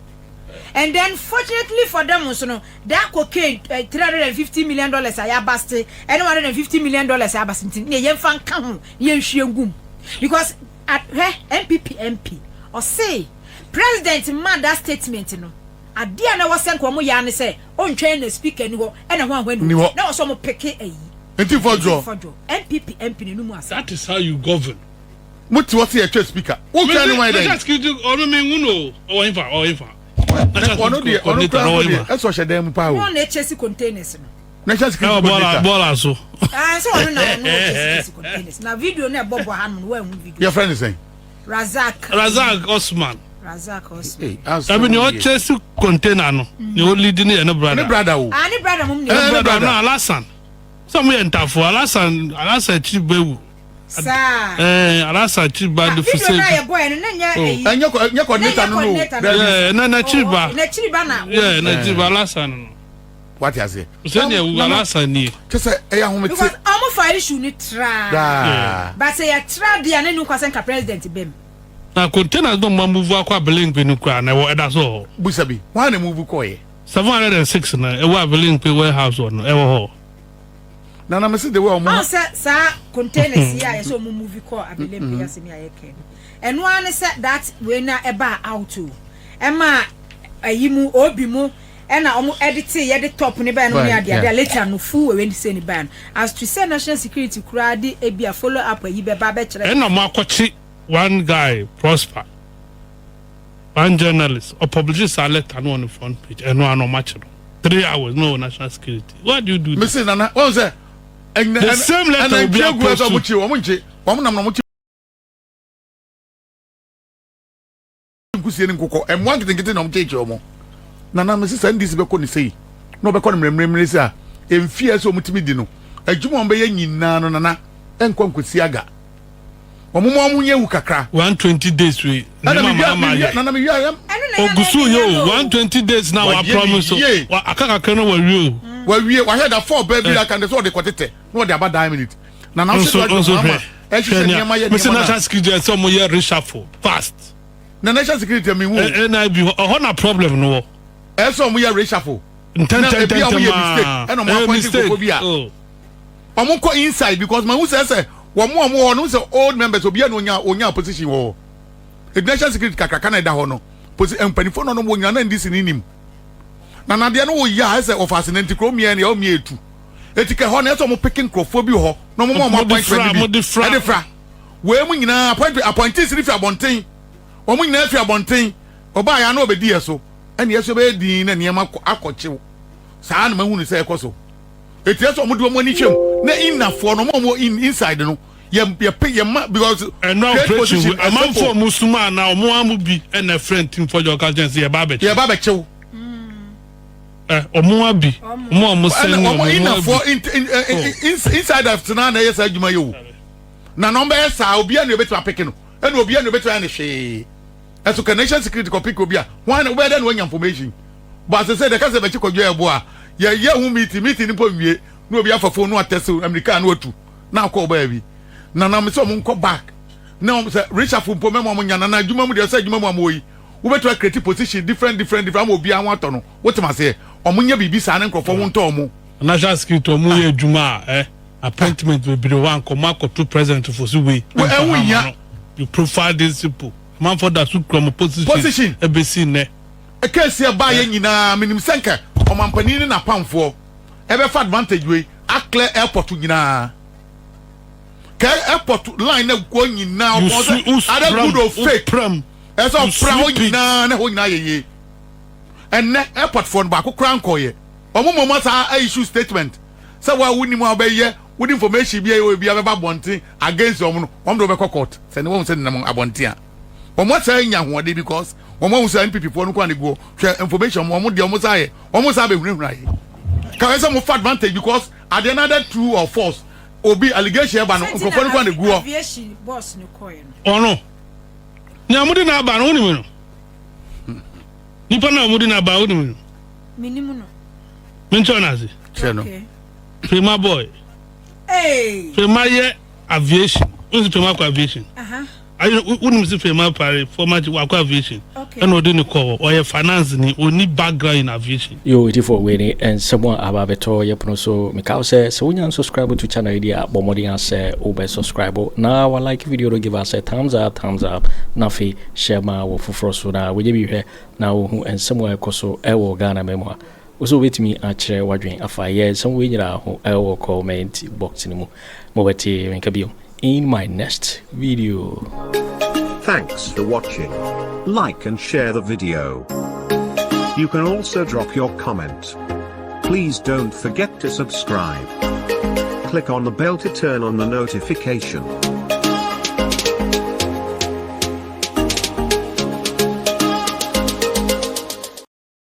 and then fortunately for them nso no that cocaine eh, $350 million a yɛabaste ɛne $150 million a yɛabaste nti ne yɛmfa nka ho na yɛnhwie ngum because at- hwɛ NPP MP ɔse president ma that statement no adeɛ a na ɛwɔ sɛ nka wɔn yɛ ara ne sɛ ɔntwɛn na speaker ni hɔ ɛna ho ahoa ni Ni hɔ hɔ. na wɔ sɛ wɔn peke ayi Nti fɔdwoɔ. Fɔdwoɔ NPP MP n'anum asɛm. That is how you govern. Mo te hɔ sɛ yɛtwa speaker. Wo twɛn ne wan dɛn? National security ɔno mi nhu no o. Ɔwɔ hefa ɔwɔ hefa. Ɔno deɛ ɔno kura mpo deɛ ɛsɛ ɔhyɛ dan mu paa o. Wɔn na ɛkyɛsi containers no. National security coordinator. Ɛwɔ bɔɔla so. Ɛɛ sɛ ɔno na ɔno ɔkyɛsi containers na video no ɛbɔ bɔ ha no wɔn ɛhu video. Yɛfrɛ ne sɛn? Razak. Razak Osman. Razak Osman. Dabi ni ɔkyɛ si container no ni o lead ni yɛ ne brother. Ne brother o. Ah ne brother mom ni. Ne brother no Alasan. Sɛ mo yɛ ntafo Alasan Alasan akyiri ba ewu. Saa. Ɛɛ Alasan akyiri ba de fusɛ. Video na yɛ bɔ yɛ no ne nyɛ eyi. Ɛnyɛ nyɛ coordinator no no. Ɛɛ na n'akyiri ba. N'akyiri ba na. Yɛ n'akyiri ba Alasan no. Wate aseɛ. Sɛ deɛ ewu Alasan nie. Kyɛ sɛ ɛyɛ ahomete. Because ɔmo fa issue ni tra. Daa. But sɛ yɛ tra deɛ ne nu kwasɛ nka president bɛm. Na containers no ɔmo move akɔ Abelemkpe no koraa na ɛwɔ ɛda so wɔ hɔ. Busa bi, hwan na move kɔɔyɛ? 706 no ɛwɔ Abelemkpe warehouse hɔ no ɛwɔ hɔ. Nana mese the way ɔmo. Ɔn sɛ saa containers yi a yɛsɛ ɔmo move kɔɔ Abelemkpe asɛm yi a yɛka yi no ɛno ara ne sɛ that wei na ɛbaa out o ɛmaa ayi mu obi mu ɛna ɔmo ɛde yɛde top ne baa no ne ade ade a later no full wei sɛ ne baa no as to sɛ national security koraa de ebi a follow up ayi bɛba abɛkyerɛ. Ɛna ɔmo akɔkye one guy Prosper one journalist ɔpublish saa letter no on the front page ɛno ano ɔmo akye no 3 hours no national security, why do you do this. Mese nana wɔn sɛ ɛnɛ the same letter obi apost ɔmo kye ɔmo nkye wɔn nam na ɔmo kye nkusie ne nkokɔ ɛmoa nketenkete na ɔmo kyekyere ɔmo. Nana mese sɛ NDC bɛkɔ ne sei na ɔbɛkɔ no mmerɛmmerɛmmerɛ sɛ a mfie sɛ ɔmo tumi di no adwuma ɔmo bɛyɛ nyinaa no nana ɛnkɔ nkosi aga wɔn mu wɔn nyɛ hu kakra. 120 days wei nneɛma maa ma yɛ nana mi wia yam. Ogusu yɛ o 120 days na wa promise o wa aka kakra na wa wie o. Wawie wahwɛ da fɔ bɛɛ bi aka ne sɛ ɔde kɔtetɛ na ɔde aba die minute na na nso nso hwɛ ɛhyehyɛ nneɛma yɛ nneɛma na national security ɛsɛ ɔmo yɛ reshuffle fast. Na national security mi hu. NIB ɔhɔ na problem no wɔ. Ɛsɛ ɔmo yɛ reshuffle. Ntɛntɛntɛntɛm na ebi a ɔmo yɛ mistake ɛna ɔmo appoint nkɔfo bi a ɔmo kɔ inside because ma hu sɛ sɛ wɔn a ɔmo wɔ no sɛ old members obi a na onya onya position wɔ hɔ national security kakraka na ɛda hɔ no posi mpanyinfoɔ na ɔmo wɔ nyina na NDC ne nim na nadeɛ no wɔ yia ɛsɛ ɔfa ase na nti kuro mmiɛ deɛ ɔmmiɛ etu eti kɛ hɔ na ɛsɛ ɔmo peke nkurɔfoɔ bi wɔ hɔ na ɔmo ma ɔmo appointment bi ɛde fra wei mu nyinaa appointment appointees ni fi abɔnten wɔn nyinaa fi abɔnten ɔbaa yɛ ano ɔbɛdi yɛ so ɛna yɛ so bɛyɛ din na nneɛma akɔkyew saa na mahu ne sɛ ɛkɔ so eti ɛsɛ ɔmo de wɔn ani twɛm na innafoɔ no ɔmo a ɔmo in inside no yɛ yɛ pe yɛ ma because ɛnu operation wi amanfo ɔmo suma ana ɔmo amu bi ɛna ɛfrɛ ntim fɔjɔ ɔka kyɛn sɛ yɛ ba abɛkyew yɛ ba abɛkyew ɛ ɔmo abi ɔmo a ɔmo sɛn ne ɔmo innafoɔ insiders na na ɛyɛ saa adwuma yɛ o na na ɔmo bɛyɛ saa obiara na ebetumi apeke no ɛna obiara na ebetumi ayɛ ne hwee ɛso ka nation security kɔ pick obi a wɔn na wobɛyɛ dɛ na wɔnya information bɔ asese de kasa bɛkyi kɔdwa ɛbo a yɛyɛ ho meeting meeting nipa nwie na obi afa phone no atɛse Amerika na watu na akɔ ɔbaa bi na nam sɛ ɔmo nkɔ back na ɔmo sɛ reshuffle mpo mɛma ɔmo nya na na adwuma mu deɛ sɛ adwuma mu a mo wɔ yi wobɛtumi acreate position different different different ama obiara ho atɔ no wotem aseɛ ɔmo nyɛ biribi saa ne nkurɔfoɔ ho ntɔ ɔmo. National security ɔmo yɛ adwuma a ɛ appointment bebree wa nkɔmɔ akɔto president fo so wei. Ɛho nya you profile these people. Amanfoɔ da so kura wɔn position. Position. Ɛbɛsi nnɛ. Case ɛbaayɛ nyinaa, menim sɛ nka ɔmampanin ne n'apamfoɔ ɛbɛfa advantage wei aclear airport nyinaa. Ka airport line na guɔ nyinaa ɔpɔn sɛ either good or fake. Ɛsɛ ɔpra hɔ nyinaa na hɔ nyinaa yɛ yie. Ɛnnɛ airport foɔ no baako koraa nkɔɔyɛ. Wɔn mmom asa issue statement sɛ wo a wonim a wobɛyɛ wode information bi a ɛwɔ bi abɛba abɔnten against wɔn no, wɔn de wɔbɛkɔ court. Sɛ ne wɔn sɛ nenam abɔnten a, wɔn asa anya ahoɔden because wɔn ahu sɛ NPP foɔ no kɔ a ne guɔ. Hwɛ information wɔn deɛ wɔn sa yɛ, wɔn sa abɛhunahuna yɛ. Ka sɛ wɔn fa advantage because adeɛ no either true or false. Obi allegation ɛba no, nkurɔfoɔ no kɔ a ne guɔ. Aviation boss no kɔɛ no. Ɔno, nea wɔde no aba no, wonim no? Nipa no a wɔde no aba, wonim no? Menim no. Menkyerɛ no ase. Kyerɛ no. Prema boy. Hey. Prema yɛ aviation. Wosi Prema kɔ aviation. Ayi wonim si Prema pare former wakɔ aviation. Ɛna ɔde ne kɔ hɔ. Ɔyɛ finance ni. Ɔni background in aviation. Yo etifoɔ wei ne nsɛm a aba abɛtɔ yɛ pono so. Meka wo sɛ sɛ wonya unsubscribe to channel yi deɛ a, bɔ mmɔden a sɛ wobɛ subscribe na wa like video no, give us a thumbs up, thumbs up, na afei hyɛ ma wɔ foforɔ so na wɔnyɛ bi hwɛ na wɔhu nsɛm a ɛkɔ so ɛwɔ Ghana ma mu a. Wo sɛ wobɛtumi akyerɛ w'adwene afa yɛ nsɛm wei nyinaa ho ɛwɔ comment box no mu. Mobɛte menka bio in my next video. Thanks for watching. Like and share the video. You can also drop your comment. Please don't forget to subscribe. Click on the bell to turn on the notification.